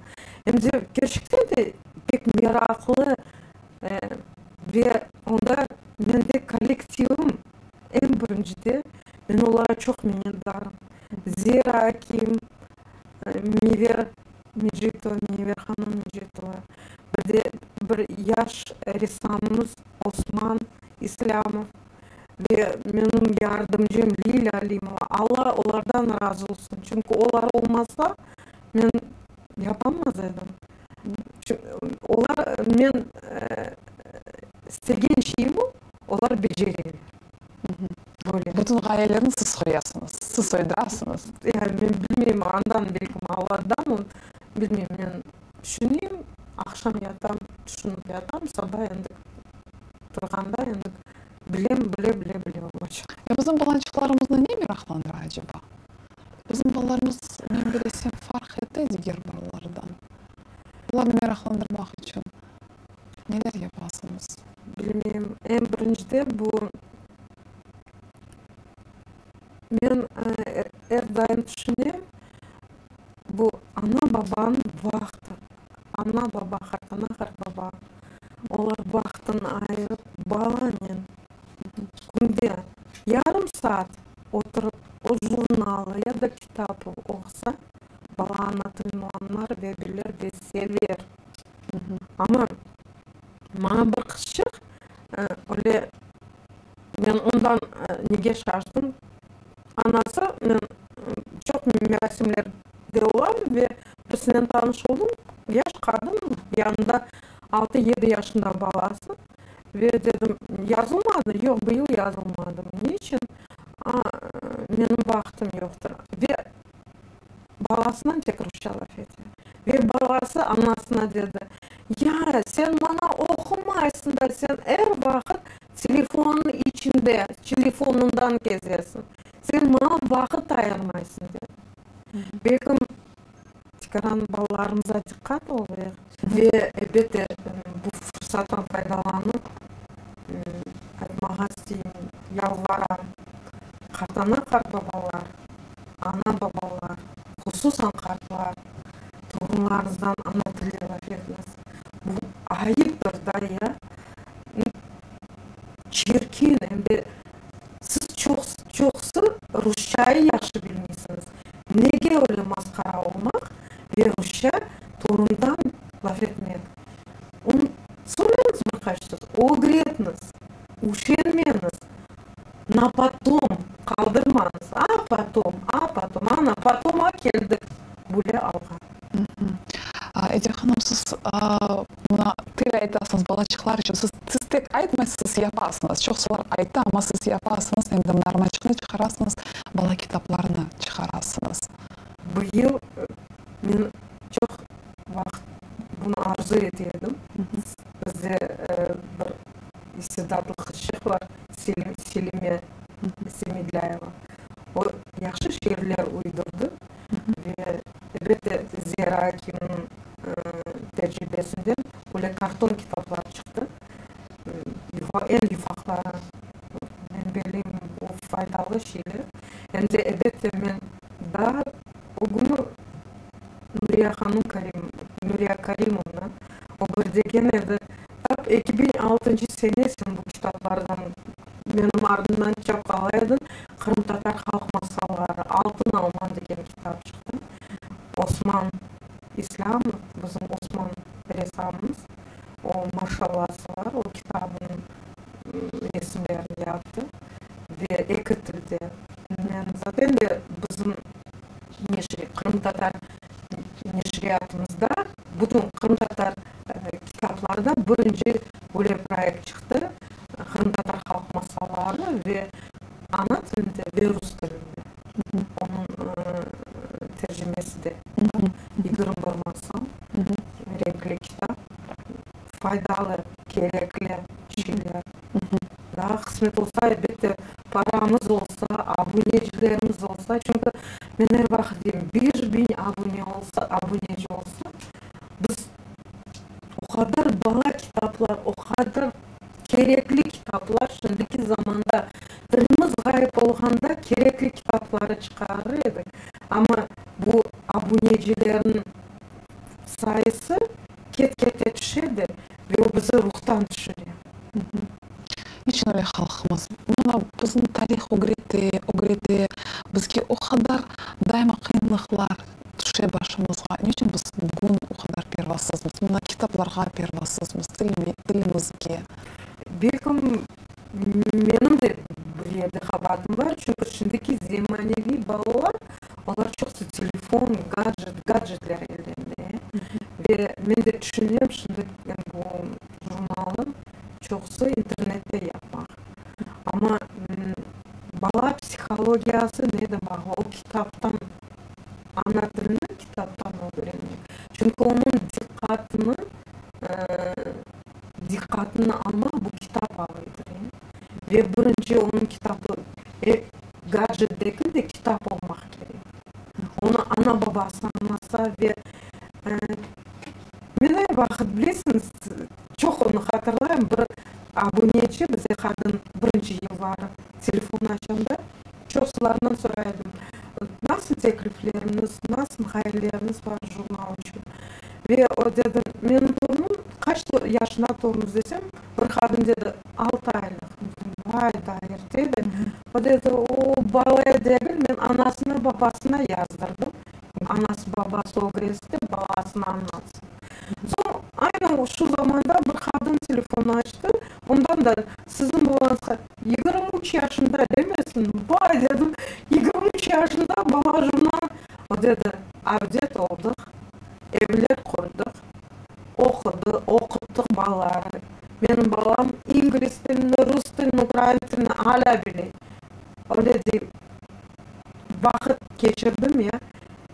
Em de kerçekten de pek meraqlı ve onda mende kollektivim eñ birincide, men olara çoq minnetdarım. Zera Akim, Miver Mecitova, Miver hanım Mecitova, bir de bir yaş ressamımız Osman İslâmov ve menim yardımcım Lilâ Alimova, Alla olardan razı olsun, çünki olar olmasa, men yapamaz edim. Olar men istegen şeyimi olar becereler. Böyle. Bütün ğayelerni siz qoyasıñız, siz uydurasıñız. Yani men bilmeyim, andan belkim, Alladan, bilmeyim men. Tüşüneyim, aqşam yatam, tüşünip yatam, saba endi turğanda endi bilem, bile, bile, bile olacaq. Ya bizim balaçıqlarımıznı ne meraqlandıra aceba? Bizim balalarımız, men bilesem, farq ete diger balalardan. Olarnı meraqlandırmaq içün neler yapasıñız? Bilmeyim. Eñ birincide bu, men er daim tüşünem, Bu ana-babanıñ vaqtı, ana-baba, qartana, qartbaba, olar vaqtını ayırıp, balanen künde yarım saat oturıp, o jurnalı ya da kitapı oqusa, bala ana tilini añlar ve bilir ve sever. Amma maña bir qızçıq öyle, men ondan nege şaştım, Anası, men çoq merasimlerde olam ve birisinen tanış oldım, yaş qadın, yanında altı-yedi yaşında balası. Ve dedim, yazılmadı? Yoq, bu yıl yazılmadım. Ne içün? A, menim vaqtım yoqtır. Ve balasınen tek rusça laf ete. Ve balası anasına dedi, Ya, sen maña oqumaysıñ da, sen er vaqıt Telefonnıñ içinde, telefonından kezesiñ. Sen maña vaqıt ayırmaysıñ, dedi. Belkim, tikaran balalarımıza diqqat olayıq. Ve, elbette, bu fırsattan faydalanıp, aytmağa isteyim, yalvaram, qartana-qartbabalar, ana-babalar, hususan qartlar, torunlarıñızdan ana tilde laf etiñiz. Bu ayıptır da, ya. Çirkin, em de siz çoqusı rusçayı yahşı bilmeysiñiz. Nege öyle masqara olmaq ve rusça torundan laf etmek? Onı sorañız bir qaç söz, ögretñiz, üşenmeñiz, na potom qaldırmañız, a potom, a potom, ana potoma keldik, böyle alğa. Ece hanım, siz mına til aytasıñız balaçıqlar içün, siz siz tek aytmaysız, siz yapasıñız. Çoqsular ayta, amma siz yapasıñız, em de mına armaçıqnı çıqarasıñız, bala kitaplarını çıqarasıñız. Bu yıl men çoq vaqıt bunı arzu ete edim. Bizde bir istidatlı qızçıq bar, Selime Semedlâyeva. O, yahşı şiirler uydurdı. Ve, elbette, Zera Akimniñ tercibesinden böyle karton kitaplar çıqtı. Eñ yufaqları, men belleyim, o faydalı şeyler. Em de, elbette, men daa ögüni Nuriye hanım Karim, Nuriye Karimovna, o bir degen edi, tap 2006 sene sen bu kitaplardan menim ardımdan çapqalay ediñ, Qırımtatar halq masalları, Altın alma degen kitap çıqtı. Osman İslâmov, bizim Osman ressamımız, o maşallası bar, o kitabınıñ resimlerini yaptı ve eki tilde. Men zaten de bizim neşri, qırımtatar neşriyatımızda bütün qırımtatar kitaplarda birinci böyle proyekt çıqtı, Qırımtatar halq masalları ve ana tilinde ve rus tilinde. Onıñ tercimesi de bar. 21 masal, renkli kitap, faydalı, kerekli şeyler. Daa qısmet olsa, elbette, paramız olsa, abunecilerimiz olsa, çünki men er vaqıt deyim, 5000 abune olsa, abuneci olsa, biz o qadar bala kitaplar, o qadar kerekli kitaplar şimdiki zamanda tilimiz ğayıp olğanda kerekli kitapları çıqarır edik. Amma bu abunecilerniñ sayısı ket-kete tüşe de ve o bizi ruhtan tüşüre. Niçün öyle halqımız? Mına bizni tarih ögrete, ögrete, bizge o qadar daima qıyınlıqlar tüşe başımızğa. Niçün biz bugün o qadar pervasızmız? Mına kitaplarğa pervasızmız, tilimizge. Belkim, menim de bir yerde qabaatım bar, çünki şimdiki zemaneviy balalar, olar çoqusı telefon, gadjet, gadjetler ellerinde. Ve men de tüşünem, şimdi bu jurnalnı çoqusı internette yapmaq. Amma bala psihologiyası neden bağlı? O kitaptan, ana tilini kitaptan ögrenmek. Çünki onıñ diqqatı. Birinci onıñ kitabı, gadjet degil de, kitap olmaq kerek. Onı ana-babası añlasa ve men er vaqıt, bilesiñiz, çoq onı hatırlayım, bir abuneci bize qadın birinci yılları telefon açanda, çoqsularından soray edim, nasıl teklifleriñiz, nasıl ğayeleriñiz bar jurnal içün? Ve o dedi, menim torunım, qaç yaşında torunuñız desem, bir qadın dedi, altı aylıq. Vay, daa erte edi. O dedi, o bala degil, men anasına, babasına yazdırdım. Anası, babası ögrensin dep, balasına añlatsın. Soñ, aynı şu zamanda bir qadın telefon açtı, ondan da, siziñ balañız 23 yaşında demesin. Vay, dedim, 23 yaşında bala jurnal. O dedi, avdet oldıq, evler qurdıq, oqudı, oquttıq balaları. Menim balam ingliz tilini, rus tilini, ukrain tilini alâ bile. Öyle dey, vaqıt keçirdim ya,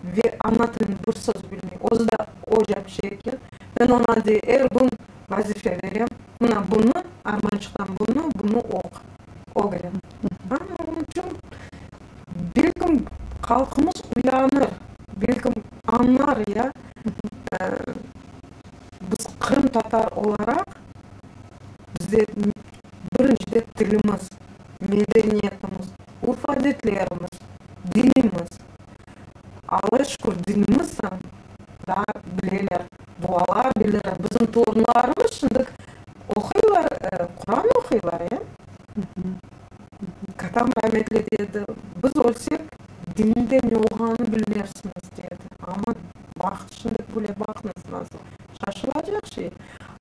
ve ana tilini bir söz bilmey. Özü de oca bir şey eken. Men oña dey, er kün vazife berem, mına bunı, Armançıqtan bunı, bunı oqu, ögren. Ana, onıñ içün, belkim, halqımız uyanır, belkim, añlar ya, biz qırımtatar olaraq, bizde birincide tilimiz, medeniyetimiz, urf-adetlerimiz, dinimiz. Alla şükür, dinimiz daa bileler, dualar bileler. Bizim torunlarımız şimdi oquylar, Quran oquylar, ya. Katam rametli dedi, biz ölsek, dinde ne olğanını bilmersiñiz, dedi. Amma vaqıt şimdi böyle baqıñız nasıl, şaşılacaq şey.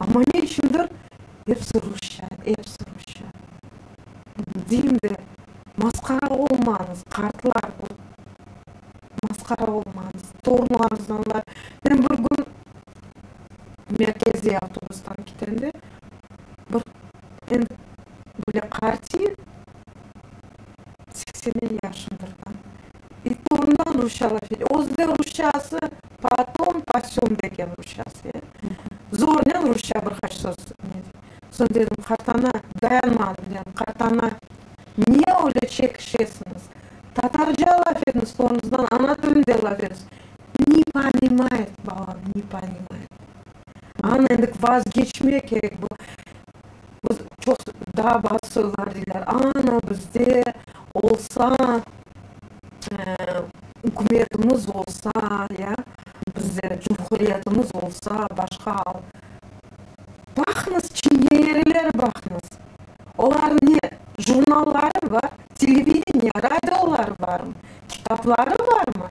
Amma ne içündir episi rusça, episi rusça. Deyim de, masqara olmañız, qartlar, masqara olmañız, torunlarıñızdan. Men bir kün merkeziy avtobustan ketende bir endi böyle qartiy, 80 yaşındır da, i torundan rusça laf ete. Özü de rusçası po tom, po söm degen rusçası. Zornen rusça bir qaç söz. Soñ dedim, qartana, dayanmadım, dedim, qartana, ne öyle çekişesiñiz? Tatarca laf etiñiz, torunuñızdan ana tilinde laf etiñiz. Ne ponimayet, balam, ne ponimayet. Ana, endi vazgeçmek kerek bu. Biz çoq daa bazı sözler deyler, ana, bizde olsa, ükümetimiz olsa, ya, bizde cumhuriyetimiz olsa, başqa al. Baqıñız, çingeneler baqıñız. Olar ne, jurnalları bar, televideniye, radioları barmı, kitapları barmı?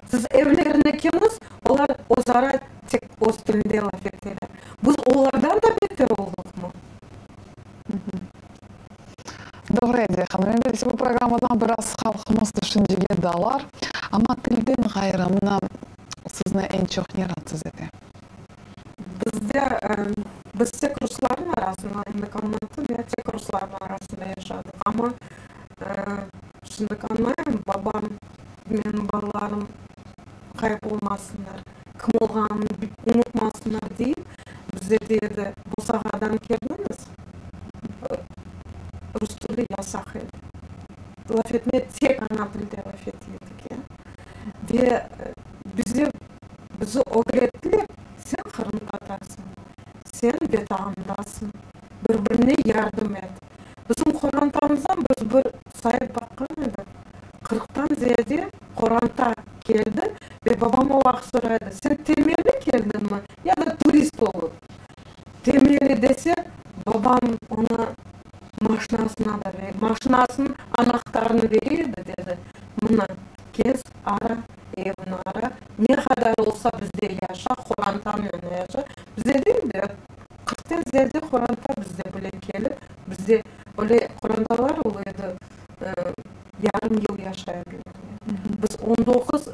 Siz evlerine kiriñiz, olar özara tek öz tilinde laf eteler. Biz olardan da beter olduqmı? Doğru, Ediye hanım. Elbette, bu programmadan biraz halqımız tüşüncege dalar. Amma tilden ğayrı, mına, sizni eñ çoq ne raatsız ete? Bizde, biz tek ruslarnıñ arasında, endi añlattım ya, tek ruslarnıñ arasında yaşadıq. Amma şimdi añlayım, babam, menim balalarım ğayıp olmasınlar, kim olğanımnı unutmasınlar deyip, bize dedi, bosağadan kirdiñiz, rus tili yasaq edi. Laf etme, tek ana tilde laf ete edik, ya. Ve bize Bizi ögrettiler, sen qırımtatarsıñ, sen Vetanındasıñ, bir-birine yardım et. Bizim qorantamızdan biz bir sayıp baqqan edik, qırqtan ziyade qoranta keldi ve babam o vaqıt soraydı, sen temelli keldiñmi ya da turist olıp? Temelli dese, babam oña maşinasına da maşinasınıñ anahtarını bere edi, dedi, mına, kez, ara. Evni ara, ne qadar olsa bizde yaşa, qorantanen yaşa. Bizde değil de, qırqtan ziyade qoranta bizde bile kelip, bizde öyle qorantalar ola edi, yarım yıl yaşay ediler. Biz 19,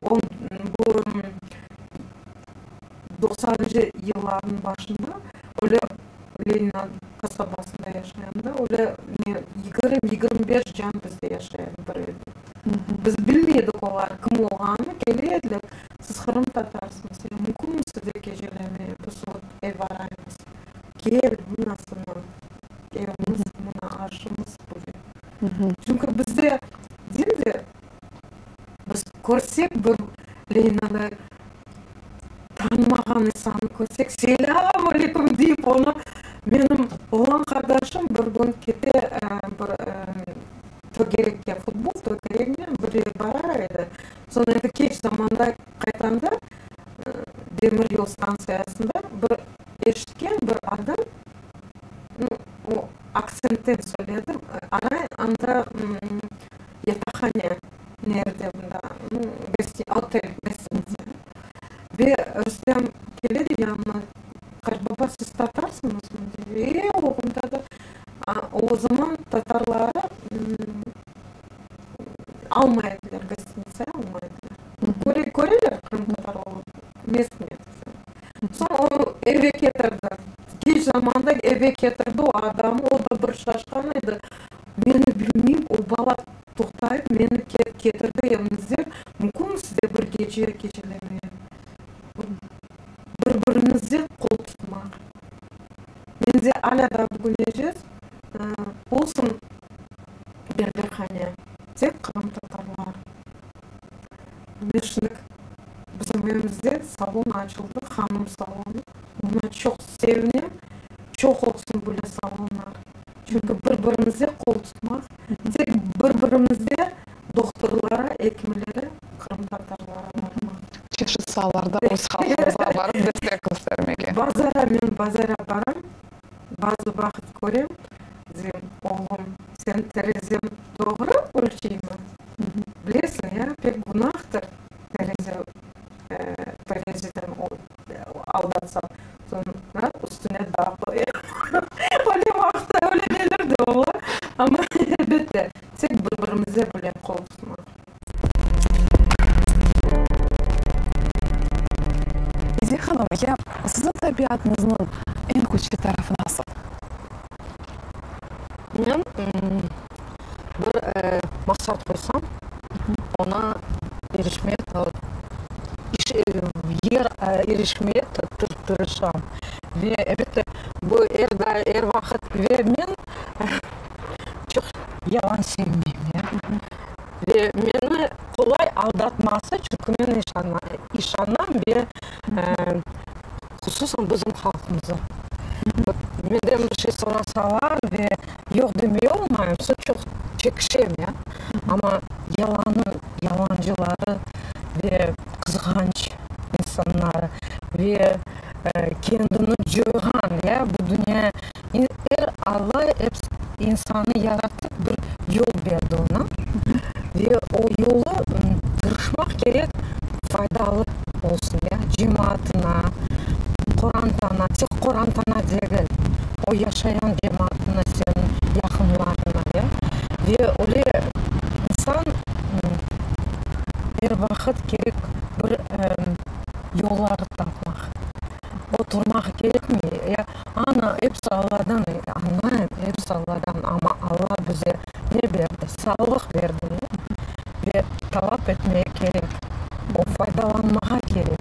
on, bu doqsanıncı yıllarnıñ başında öyle Lenin qasabasında yaşayanda öyle ne 20, 25 can bizde yaşay edi bir evde. Biz bilmey edik olar kim olğanını, kele ediler, siz qırımtatarsıñız, ya mümkünmi sizde gecelemeye, biz vot ev araymız, kel, mına sana evimiz, mına aşımız. Körsek bir Leynanı tanımağan insannı körsek, Selâm aleyküm deyip onı, menim oğlan qardaşım bir kün kete bir tögerekke, futbol tögeregine bir yer barar edi. Soñ endi keç zamanda qaytanda demir yol stantsiyasında bir eşitken bir adam, o aksentten söyledi, aray anda yataqhane nerde mında, otel, gostinitsa. Ve Rustem kele de yanıma, Qartbaba, siz tatarsıñızmı? dey. E, oğlum, tatar. O zaman tatarları almay ediler, gostinitsaya almay ediler. Köreler qırımtatar olıp, mezmedi. Soñ o eve ketirdi. Keç zamanda eve ketirdi o adamı, o da bir şaşqan edi. Meni bilmeyip, o bala toqtayıp, meni ketirdi evimizde, mümkünmi sizde bir gece gecelemeye? Bir-birimizge qol tutmaq. Mende alâ daa bugünece olsun berberhane, tek qırımtatarlar. Meşnik bizim evimizde salon açıldı, hanım salonı. Oña çoq sevinem, çoq olsun böyle salonlar. Çünki bir-birimizge qol tutmaq, tek bir-birimizge dohturlara, ekimlere, qırımtatarlara barmaq. Çeşit saalarda öz halqımızğa barıp destek köstermege. Bazara, men bazara baram, bazı vaqıt körem, deyim, oğlum, sen terezem doğru ölçeymi? Bilesiñ, ya, pek günahtır tereze, terezeden aldatsañ. Soñra üstüne daa qoyam. Öyle vaqıtta öyle neler de ola, amma elbette, tek bir-birimize bile qol tutmaq. Ediye hanım, ya siziñ tabiatıñıznıñ eñ küçlü tarafı nasıl? Men bir maqsat qoysam, oña irişmeye yer irişmeye tırışam. Ve, elbette, bu er daim, er vaqıt ve men çoq yalan sevmeyim, ya. Ve meni qolay aldatması, çünki men işanam ve hususan bizim halqımıza. Menden bir şey sorasalar ve yoq demey olmayım, soñ çoq çekişem, ya. Amma yalanı, yalancıları ve qızğanç insanları ve kendini coyğan, ya, bu dünya, er Alla ep insanı yaratıp bir yol berdi oña ve o yolu tırışmaq kerek, faydalı olsun, ya, cemaatına, qorantana, tek qorantana degil, o yaşayan cemaatına, seniñ yaqınlarına, ya, ve öyle insan er vaqıt kerek bir yollar tapmaq. Oturmaq kerekmi? Ya, ana, episi Alladan, añlayım, episi Alladan, amma Alla bize ne berdi? Sağlıq berdi, ya. Ve talap etmege kerek, o faydalanmağa kerek.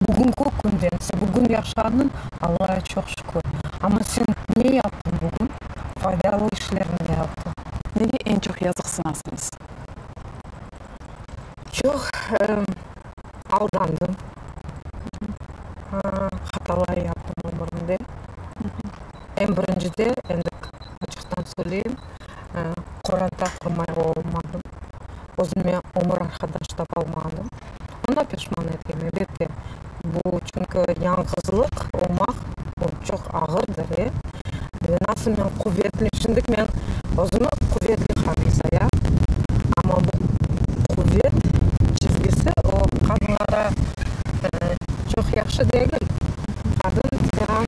Bugünki künden, sen bugün yaşadıñ, Allağa çoq şükür. Amma sen ne yaptıñ bugün? Faydalı işlerni yaptıñ. Nege eñ çoq yazıqsınasıñız? Çoq aldandım, hatalar yaptım ömürimde. Eñ birincide, endi açıqtan söyleyim, qoranta qurmay olmadım, özüme ömür arqadaş tapalmadım. Onda peşman etem, elbette. Bu, çünki yañğızlıq olmaq, o çoq ağırdır, e. Ve nasıl men quvetli, şimdik men özümi quvetli qadın sayam, amma bu quvet çizgisi o qadınlara çoq yahşı degil. Qadın tikaran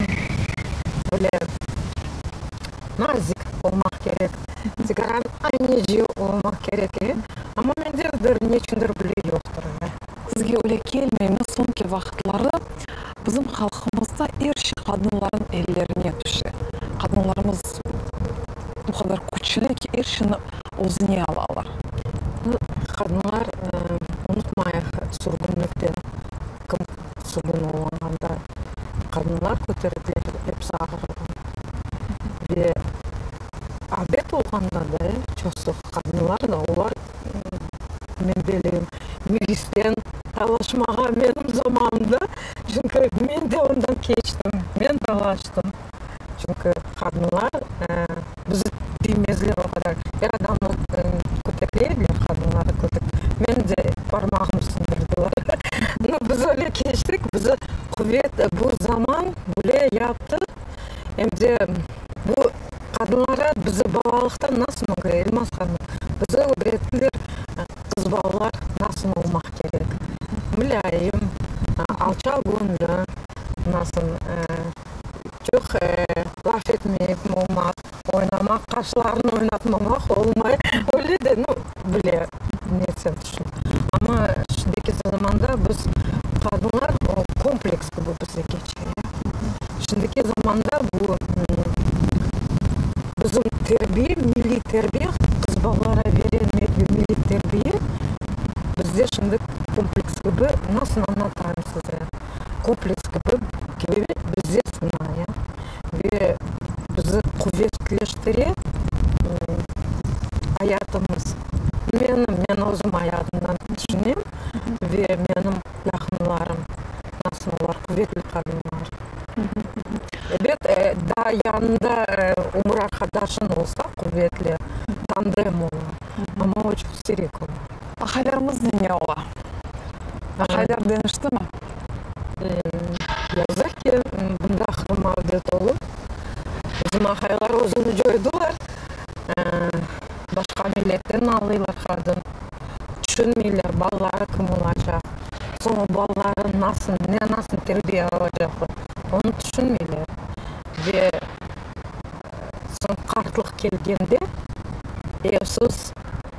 böyle nazik olmaq kerek, tikaran ayneci olmaq kerek, e. Amma mende bir neçündir bile yoqtır. Sizge öyle kelmeymi, soñki vaqıtları bizim halqımızda er şey qadınlarnıñ ellerine tüşe. Qadınlarımız o qadar küçlü ki, er şeyni özüne alalar. Qadınlar, unutmayıq, sürgünlikte kim sürgün olunğanda, qadınlar köterdiler episi ağırlığı. Ve adet olğanda da çoqsu qadınlar da, olar, men beleyim. Milisten talaşmağa menim zamanımda, çünki men de ondan keçtim, men talaştım. Çünki qadınlar bizi tiymezler o qadar. Er adamnı kötekley ediler, qadınlarnı kötek. Menim de parmağımnı sındırdılar. No, biz öyle keçtik, bizi quvet bu zaman böyle yaptı. Em de bu qadınlara bizi balalıqtan nasıl ögre, Elmaz hanım, bizi ögrettiler, qız balalar nasıl olmaq kerek, mulâyim, alçaq göñlü, nasıl çoq laf etmeyip olmaq, oynamaq, qaşlarını oynatmamaq olmay, öyle de, nu, bile, ne sen tüşün. Amma şimdiki zamanda biz qadınlar o kompleks kibi bize keçe. Şimdiki zamanda bu bizim terbiye, milliy terbiye, qız balalara berilmegen milliy terbiye bizde şimdi kompleks kibi, nasıl añlatayım size, kompleks kibi kibi bizde sına, ve bizi quvetleştire ayatımız. Menim, men özüm ayatımdan tüşünem ve menim yaqınlarım nasıl olar, quvetli qadınlar. Ebet, daa yanında ömür arqadaşıñ olsa, quvetli, tandem ola, amma o çoq siyrek ola. Aqaylarımıznen ne ola? Aqaylar deñiştimi? Yazıq ki, bunda Qırım avdet olıp, bizim aqaylar özüni coydılar, başqa milletten alıylar qadın, tüşünmeyler balaları kim olacaq, soñ o balaları nasıl, ne nasıl terbiye alacaqlar, onı tüşünmeyler. Ve soñ qartlıq kelgende, evsiz,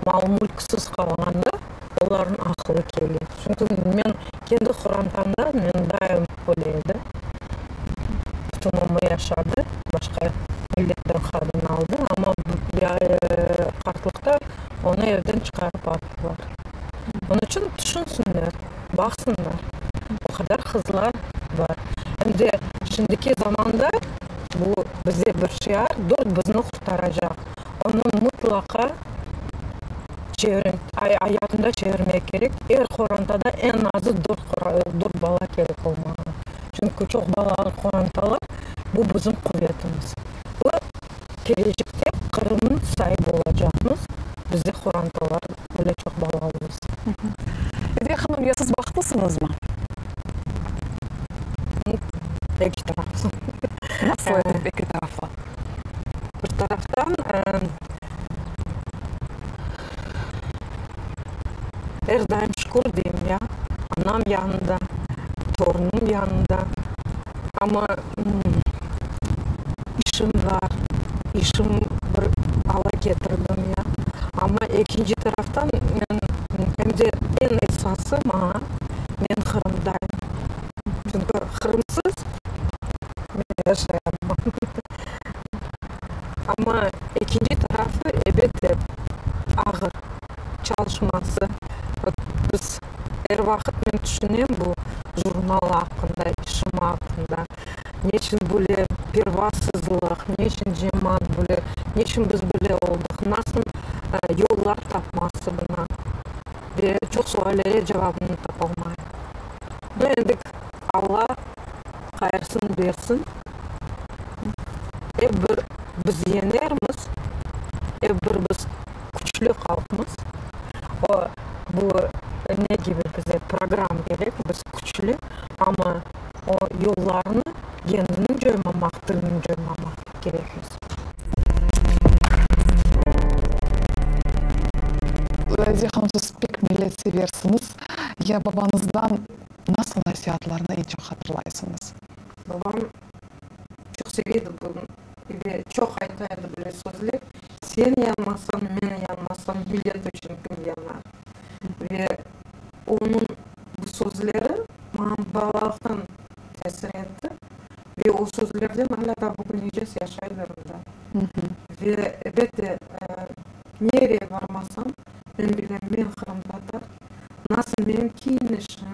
mal-mülksiz qalğanda, Olarnıñ aqılı kele. Çünki men kendi qorantamda, menim dayım öyle edi. Bütün ömür yaşadı, başqa milletten qadın aldı, amma qartlıqta onı evden çıqarıp attılar. Onıñ içün tüşünsinler, baqsınlar. O qadar qızlar bar. Em de şimdiki zamanda bu bize bir şiar, dört bizni qurtaracaq. Onı mıtlaqa ayatında çevirmek kerek. Er qorantada eñ azı dört bala kerek olmalı. Çünki çoq balalı qorantalar, bu bizim quvetimiz. Bu, kelecekte Qırımnıñ saibi olacaqmız, bizde qorantalar böyle çoq balalı olsa. Ediye hanım, ya siz bahtlısıñızmı? Eki taraflı. Nasıl etip eki taraflı? Bir taraftan, er daim şükür deyim, ya, anam yanında, torunım yanında, amma işim bar, işim bir ala ketirdim, ya, amma ekinci taraftan, men, em de eñ esası maña, men Qırımdayım, çünki Qırımsız men yaşayamam. Amma ekinci tarafı, elbette, ağır çalışması. Biz er vaqıt men tüşünem bu jurnal aqqında, işim aqqında. Neçün böyle pervasızlıq, neçün cemaat böyle, neçün biz böyle oldıq, nasıl yollar tapması buna? Ve çoq suallere cevabını tapalmayım. Nu, endi Alla hayırsın bersin. Ep bir biz yeñermiz, ep bir biz küçlü halqmız. O, bu ne kibi bize program kerek, biz küçlü, amma o yollarnı kendini coymamaq, tilini coymamaq kerekmiz. Ediye hanım, siz pek milletseversiñiz. Ya babañızdan nasıl nasiatlarnı eñ çoq hatırlaysıñız? Babam çoq seve edi bunı ve çoq ayta edi böyle sözler, Sen yanmasañ, men yanmasam, millet içün kim yanar? Ve onıñ bu sözleri maña balalıqtan tesir etti ve o sözlerden alâ daa bugünecez yaşaylarım da. Ve, elbette, nereye barmasam, men bilem, men qırımtatar, nasıl menim kiyinişim,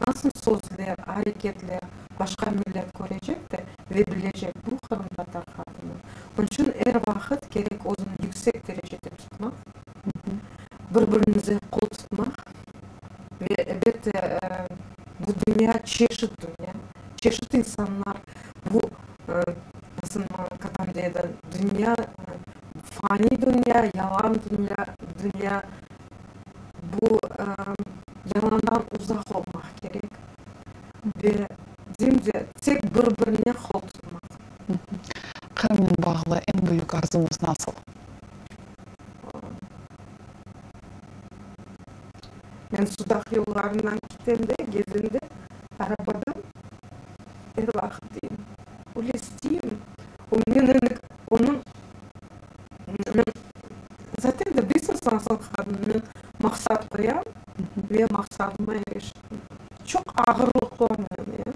nasıl sözler, areketler başqa millet körecek de ve bilecek, bu qırımtatar qadını. Onıñ içün er vaqıt kerek özüni yüksek derecede tutmaq, bir-birimize qol tutmaq. Ve, elbette, bu dünya çeşit dünya, çeşit insanlar. Bu, nasıl maña kadam dedi, dünya, fani dünya, yalan dünya, dünya. Bu yalandan uzaq olmaq kerek ve deyim de, tek bir-birine qol tutmaq. Qırımnen bağlı eñ büyük arzuñız nasıl? Men Sudaq yollarından ketende, gezende, arabada er vaqıt deyim, öyle isteyim, o men endi onıñ, men zaten de bilesiñiz nasıl qadın, men maqsat qoyam ve maqsadıma erişem. Çoq ağırlıqlarnen, ya.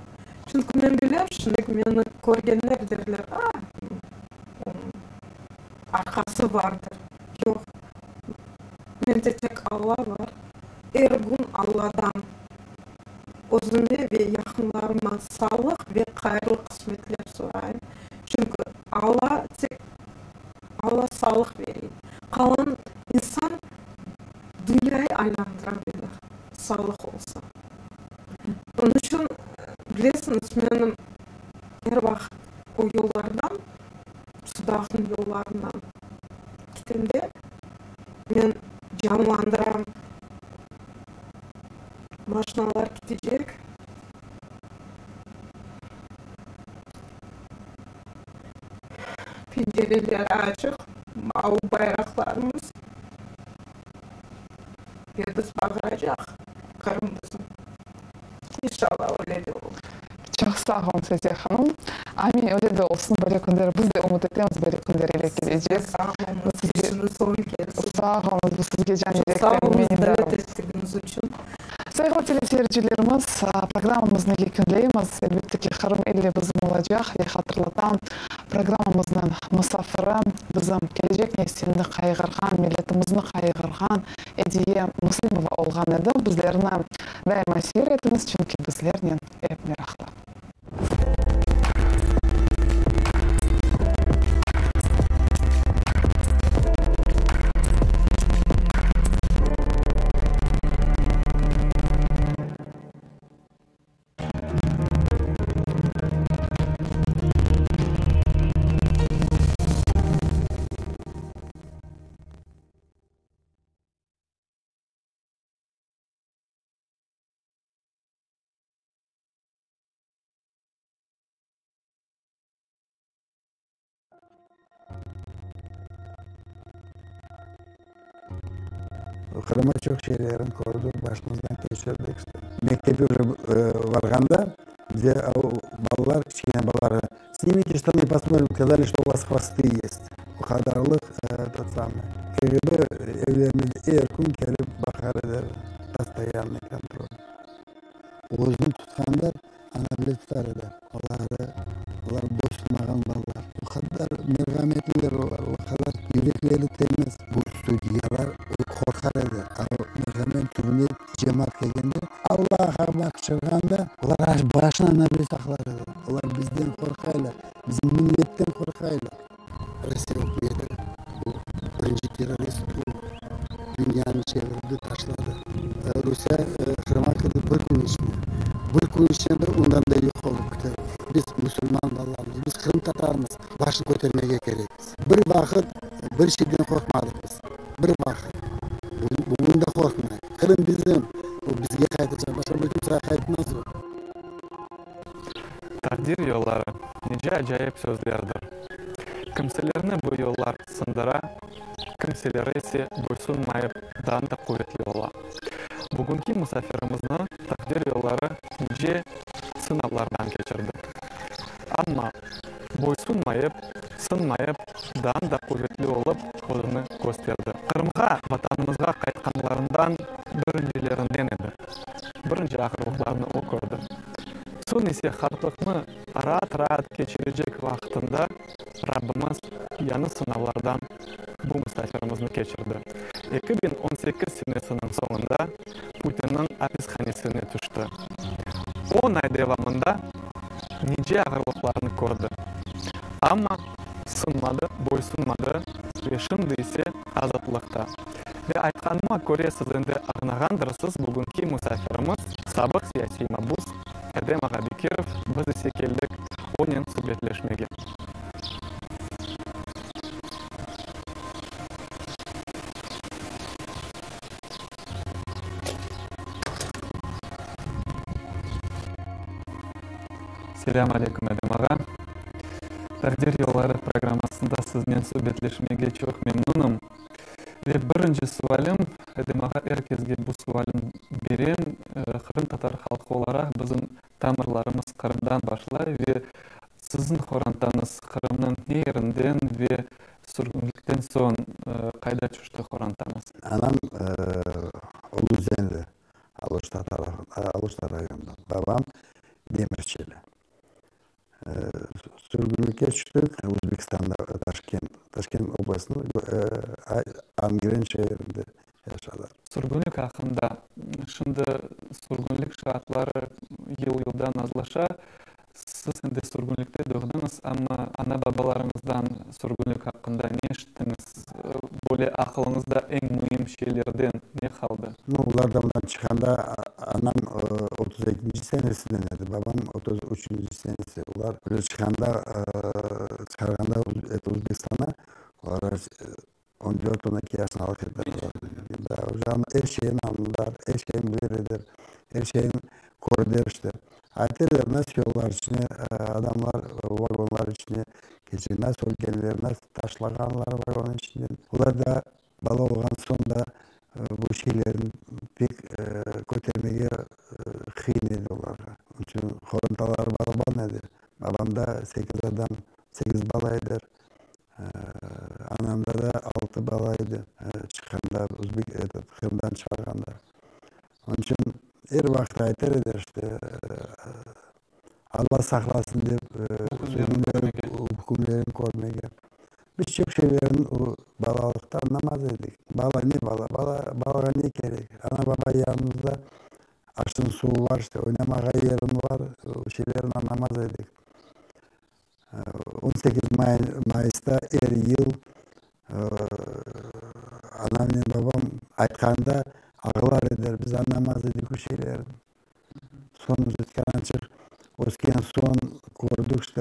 Çünki men bilem, şimdi meni körgenler derler, ah, arqası bardır. Yoq, mende tek Alla bar. Er kün Alladan özüme ve yaqınlarıma sağlıq ve hayırlı qısmetler sorayım. Çünki Alla tek Alla sağlıq bere. Qalan insan dünyayı aylandıra bilir, sağlıq olsa. Onıñ içün, bilesiñiz, menim er vaqıt o yollardan, Sudaqnıñ yollarından ketende, men canlandıram, maşinalar ketecek. Pencereler açıq, mavı bayraqlarımız ve biz bağıracaq, Qırım bizim. İnşallah, öyle de olur. Çoq sağ oluñ, Seziye hanım. Amin, öyle de olsun. Böyle künler, biz de ümüt etemiz, böyle künler ile kelecek. Sağ oluñız, işiñiz oñ kelsin. Sağ oluñız, biz sizge can yürekten minnetdarmız. Sağ oluñız, davet ettigiñiz içün. Sayğılı teleseyircilerimiz, programmamıznı yekünleymiz. Elbette ki, Qırım elle bizim olacaq ve hatırlatam, programmamıznıñ musafiri, bizim kelecek nesilni qayğırğan, milletimizni qayğırğan Ediye Muslimova olğan edi. Bizlerni daima seyir etiñiz, çünki bizlernen ep meraqlı. Qırım'a çoq şeylerin kördik, başımızdan keçirdik. Mektepke varğanda bize balalar, kiçkene balalar, Sнимите штаны, посмотрим, сказали, что у вас хвосты есть. O qadarlıq, тот самый. KGB evlerimizde er kün kelip baqar ediler, postoyanный kontrol. Özüni tutqanlar ana bile tutar edi. Oları, olar boysunmağan balalar. O qadar merhametliler olar, o qadar yürekleri temiz. Bu sudyalar qorqar edi. Merhamet tübüne cemaat kelgende, Alla akbar qıçırğanda, olar başını ana bile saqlar edi. Olar bizden qorqaylar, bizim milletten qorqaylar. Rossiya ükümeti bu birinci terrorist, bu dünyanı çevirdi, taşladı. Rusiye Qırımğa kirdi bir kün içinde. Bir kün içinde ondan da yoq olıp kete. Biz musulman balalarmız, biz qırımtatarmız, başını kötermege kerekmiz. Bir vaqıt bir şeyden qorqmadıq biz, bir vaqıt. Bugün de qorqmayıq. Qırım bizim, o bizge qaytacaq, başqa bir kimsege qaytmaz o. Taqdir yolları nice acayip sözlerdir. Kimselerni bu yollar sındıra, kimseleri ise boysunmayıp daa da quvetli ola. Bugünki musafirimizni taqdir yolları nice sınavlardan keçirdi. Amma boysunmayıp, sınmayıp, daa da quvetli olıp özüni kösterdi. Qırımğa, Vatanımızğa qaytqanlarından birincilerinden edi. Birinci ağırlıqlarnı o kördi. Soñ ise qartlıqnı raat-raat keçirecek vaqtında Rabbimiz yañı sınavlardan bu musafirimizni keçirdi. 2018 senesiniñ soñunda Putinniñ apishanesine tüşti. On ay devamında nice ağırlıqlarnı kördi. Amma sınmadı, boysunmadı ve şimdi ise azatlıqta. Ve aytqanıma köre siz endi añlağandırsıñız. Hatırlatarsız, bugünki musafirimiz, sabıq siyasiy mabus Edem ağa Bekirov, biz ise keldik onen subetleşmege. Selâm aleyküm, Edem ağa. Taqdir yolları programmasında siznen subetleşmege çoq memnunım. Ve birinci sualim, Edem ağa, er kesge bu sualni berem, qırımtatar halqı olaraq bizim tamırlarımız Qırımdan başlay ve siziñ qorantañız Qırımnıñ ne yerinden ve sürgünlikten soñ qayda tüşti qorantañız? Anam Uluzenli, Aluşta tarafı, Aluşta rayonından, babam Demirçili. Sürgünlikke tüştik Özbekistanda, Taşkent, Taşkent oblastınıñ Angren şeerinde yaşadıq. Sürgünlik aqqında, şimdi sürgünlik şartları yıl-yıldan azlaşa, siz endi sürgünlikte doğdıñız, amma ana-babalarıñızdan sürgünlik aqqında ne eşittiñiz? Böyle aqılıñızda eñ müim şeylerden ne qaldı? Nu, olar da ondan çıqqanda anam 32-nci senesinden edi, babam 33-nci senesi. Olar öyle çıqqanda, çıqarğanda Özbekistana, olar on dört, on eki yaşınalıq ediler. Da, er şeyni añlar, er şeyni bilir ediler, er şeyni kördiler işte. Aytırlar, nasıl yollar içine adamlar, vagonlar içine keçe, nasıl ölgenler, nasıl taşlağanlar vagon içinden. Olar da bala olğan soñ da bu şeylerni pek kötermege qıyın edi olarğa. Onıñ içün qorantaları balaban edi. Babamda sekiz adam, sekiz bala ediler. Anamda da altı bala edi çıqqanda, özbek, etot, Qırımdan çıqarğanda. Onıñ içün er vaqıt aytar ediler, işte, Alla saqlasın dep, ükümlerini körmege. Biz çoq şeylerni o balalıqta añlamaz edik. Bala ne bala, bala, balağa ne kerek? Ana-baba yanımızda, aşnıñ suvu bar, işte, oynamağa yeriñ bar, o şeylerni añlamaz edik. 18 mayısta er yıl anamnen babam aytqanda ağlar ediler, biz añlamaz edik o şeylerni. Soñ biz anaçıq ösken soñ kördik, işte,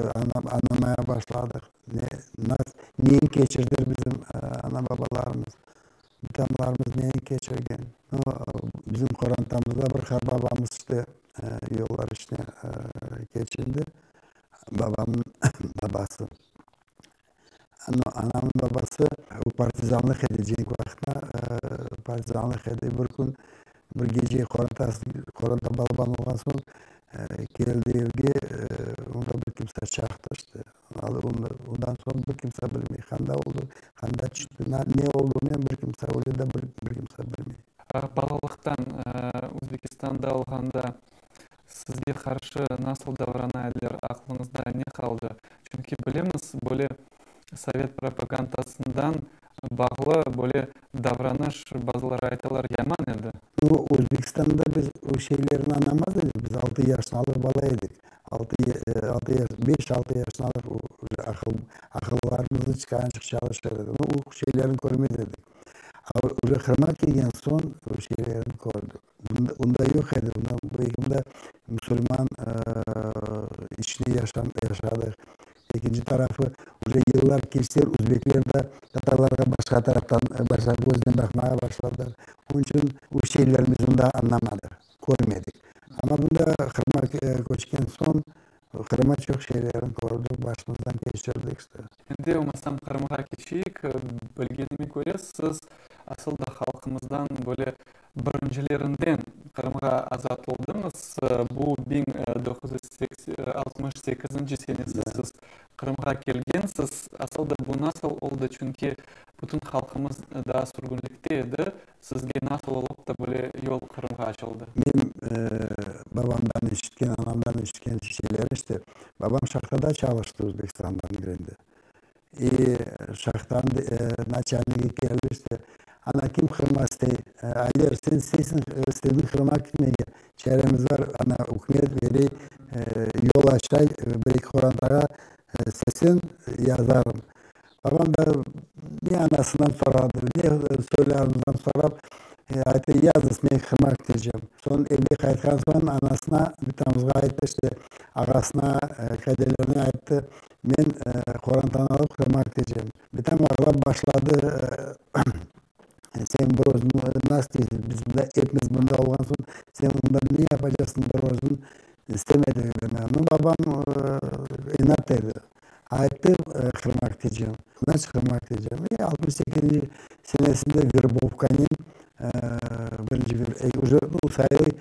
añlamaya başladıq, ne, nas, neni keçirdiler bizim ana-babalarımız, bitamlarımız neni keçirgen. No, bizim qorantamızda bir qarbabamız, işte, yollar içine keçindi. Babamnıñ babası. Anamnıñ babası o partizanlıq edi, cenk vaqtında partizanlıq edi. Bir kün, bir gece qorantası, qoranta balaban olğan soñ keldi evge, onda bir kimse çaqtı işte. Ondan soñ bir kimse bilmey, qanda oldı, qanda tüşti, ne olduğını bir kimse, öyle de bir kimse bilmey. Balalıqtan Özbekistanda olğanda Sizge qarşı nasıl davrana ediler, aqlıñızda ne qaldı? Çünki bilemiz, böyle sovet propagantasından bağlı böyle davranış, bazıları aytalar, yaman edi. No, Özbekistanda biz o şeylerni añlamaz edik, biz altı yaşnalıq bala edik, altı, altı yaş, beş, altı yaşnalıq aqıl, aqıllarımız çıqancıq çalışır edi, no, o şeylerni körmez edik. A uje Qırımğa kelgen soñ o şeylerni kördik. Bunda yoq edi, bunda musulman içinde yaşadıq. Ekinci tarafı, uje yıllar keçti, özbekler de tatarlarğa başqa taraftan, başqa köznen baqmağa başladılar. Onıñ içün o şeylerni biz onda añlamadıq, körmedik. Amma bunda Qırımğa köçken soñ, Qırımda çoq şeylerni kördik, başımızdan keçirdik işte. Endi olmasam Qırımğa keçeyik. Bilgenime köre, siz asıl da halqımızdan böyle birincilerinden Qırımğa azat oldıñız. Bu 1968-nci senesi siz Qırımğa kelgensiz. Asıl da bu nasıl oldı? Çünki bütün halqımız daa sürgünlikte edi. Sizge nasıl olıp da böyle yol Qırımğa açıldı? Men babamdan eşitken, anamdan eşitken şeyler işte, babam şahtada çalıştı Özbekistanda, Angrende. İ şahtanıñ naçalnigi keldi işte, ana kim Qırımğa istey, Ayder, sen isteysiñ, istediñ Qırımğa ketmege, çaremiz bar, ana ükümet berey, yol açay bir-eki qorantağa, istesen yazarım. Babam da ne anasından soradı, ne soylarımızdan sorap. Ayttı, yazıñız, men Qırımğa ketecem. Soñ evge qaytqan soñ anasına, bitamızğa ayttı, işte, ağasına, kadelerine ayttı, men qorantanı alıp Qırımğa ketecem. Bitam ağlap başladı, sen bir özüñ nasıl deysiñ, biz mında epimiz mında olğan soñ, sen mında ne yapacaqsıñ bir özüñ, istemedi yibermege. Nu, babam inat edi. Ayttı, Qırımğa ketecem. Nasıl Qırımğa ketecem? E, 68-nci senesinde verbovkanen birinci, уже, nu, sayılır,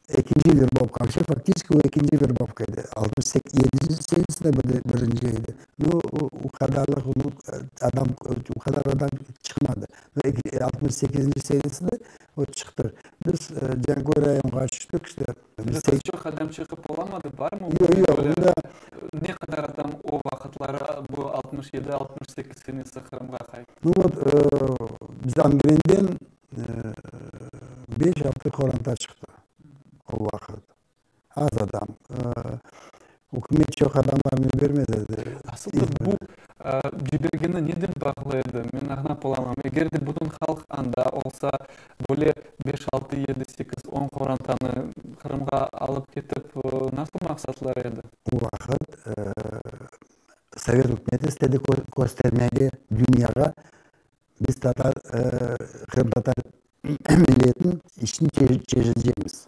ekinci verbovka. Вообще, фактически, o ekinci verbovka edi. 67-nci senesinde birinci edi. Nu, o qadarlıq, nu, adam, o qadar adam çıqmadı. 68-nci senesinde o çıqtı. Biz Canköy rayonğa tüştik, işte. Çoq adam çıqıp olamadı, barmı? Yoq, yoq, mında. Ne qadar adam o vaqıtları, bu 67-68 senesi Qırımğa qayttı? Nu vot, biz Angrenden beş-altı qoranta çıqtı o vaqıt. Az adam. Ükümet çoq adamlarnı bermez edi. Asılda bu cibergeni neden bağlı edi? Men añlap olamam. Eger de bütün halq anda olsa, böyle beş, altı, yedi, sekiz, on qorantanı Qırımğa alıp ketip, nasıl maqsatları edi? O vaqıt Sovet ükümeti istedi köstermege dünyağa, biz tatar, qırımtatar milletiniñ işini çezecekmiz.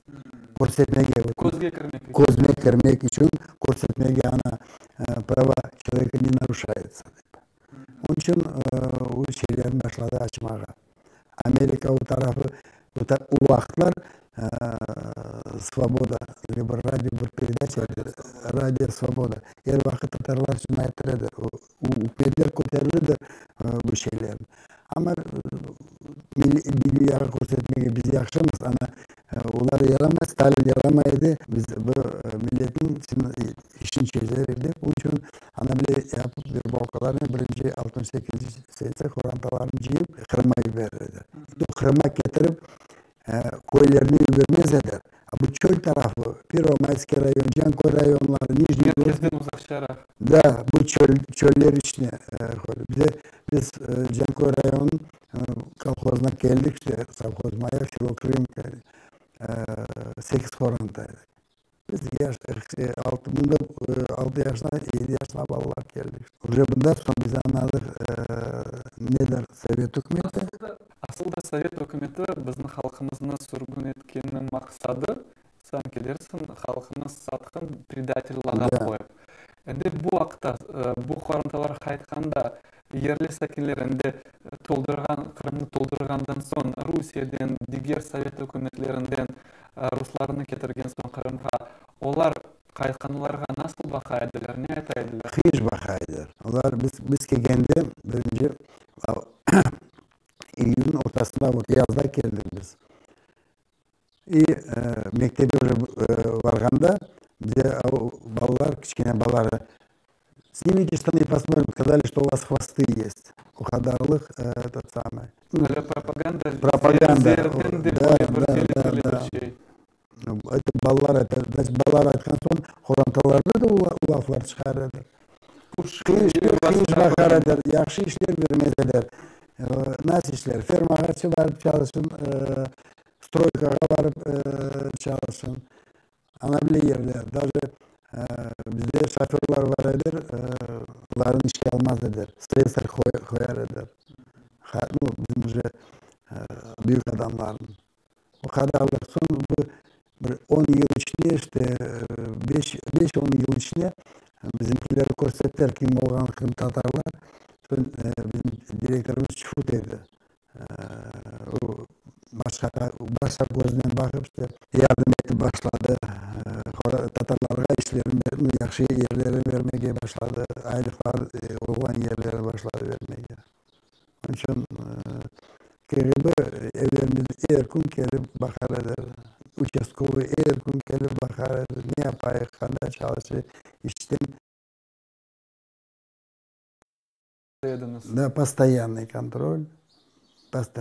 Körsetmege. Közge kirmek içün. Közge kirmek içün körsetmege, ana, prava človeka ne naruşayutsa dep. Onıñ içün o şeylerni başladı açmağa. Amerika o tarafı, o vaqıtlar Svoboda, bir radio, bir peredaça edi, Radio Svoboda. Er vaqıt tatarlar içün aytır edi. Ükümetler köterildi bu şeylerni. Amma dünyağa körsetmege biz yahşımız, ana, olar yaramay, Stalin yaramay edi, biz bu milletniñ işini çezer edik. Onıñ içün ana bile yapıp verbovkalarnen birinci 68-nci senesi qorantalarını cıyıp Qırımğa yiberir edi. Qırımğa ketirip köylerine yibermez edi. Bu çöl tarafı, Pervomayskiy rayon, Canköy rayonları, Nijniy. Merkezden uzaqçaraq. Da, bu çöl, çöller içine qoydı. Bize, biz Canköy rayonınıñ kolhozına keldik, işte, sovhoz Mayak, selo Krımka, sekiz qoranta edik. Biz yaş, altı, mında 6 yaşına, 7 yaşına balalar keldik. Уже bundan soñ biz añladıq, nedir Sovet ükümeti. Asıl da Sovet ükümeti bizni halqımıznı sürgün etkeniniñ maqsadı, sanki dersiñ, halqımız satqın, predatel lağap qoyıp. Endi bu aqta, bu qorantalar qaytqanda, yerli sakinler endi toldurğan, Qırımnı toldurğandan soñ, Rusiyeden, diger sovet ükümetlerinden ruslarnı ketirgen soñ Qırımğa, olar qaytqanlarğa nasıl baqa ediler, ne ayta ediler? Qıyış baqa ediler. Olar biz kelgende birinci iyün ortasında, vot, yazda keldik biz. İ mektepke уже barğanda bize balalar, kiçkene balalar, Sнимите штаны, посмотрим, сказали, что у вас хвосты есть. O qadarlıq этот самый. Böyle propaganda, Propaganda. Zeerden de Да, böyle bir да, telükeli да, bir да. şey. Это balalar ayta, значит, balalar aytqan soñ qorantalarda da o laflar çıqar edi. Quş Qıyış yuvasına baqar ediler, yahşı işler bermez ediler. Nasıl işler? Fermağa barıp çalışın, stroykağa barıp çalışın. Ana bile yerler. Даже bizde şoförlar bar ediler, olarnı işke almaz ediler. Slesar qoyar ediler. Nu, bizim уже büyük adamlarnı. O qadarlıq. Soñ bu bir 10 yıl içinde, işte, 5-10 yıl içinde bizimkiler körsettiler, kim olğan qırımtatarlar. Soñ bizim direktorımız Çufut edi. O başqa, başqa köznen baqıp, işte, yardım etip başladı. Tatarlarğa işlerini, yahşı yerlerini bermege başladı. Aylıqlar olğan yerleri başladı bermege. Onıñ içün KGB evlerimizde er kün kelip baqar edi. Участковый er kün kelip baqar edi. Ne yapayıq, qanday çalışayıq, işten. Ediñiz. Да, постоянный контроль. Постоянный.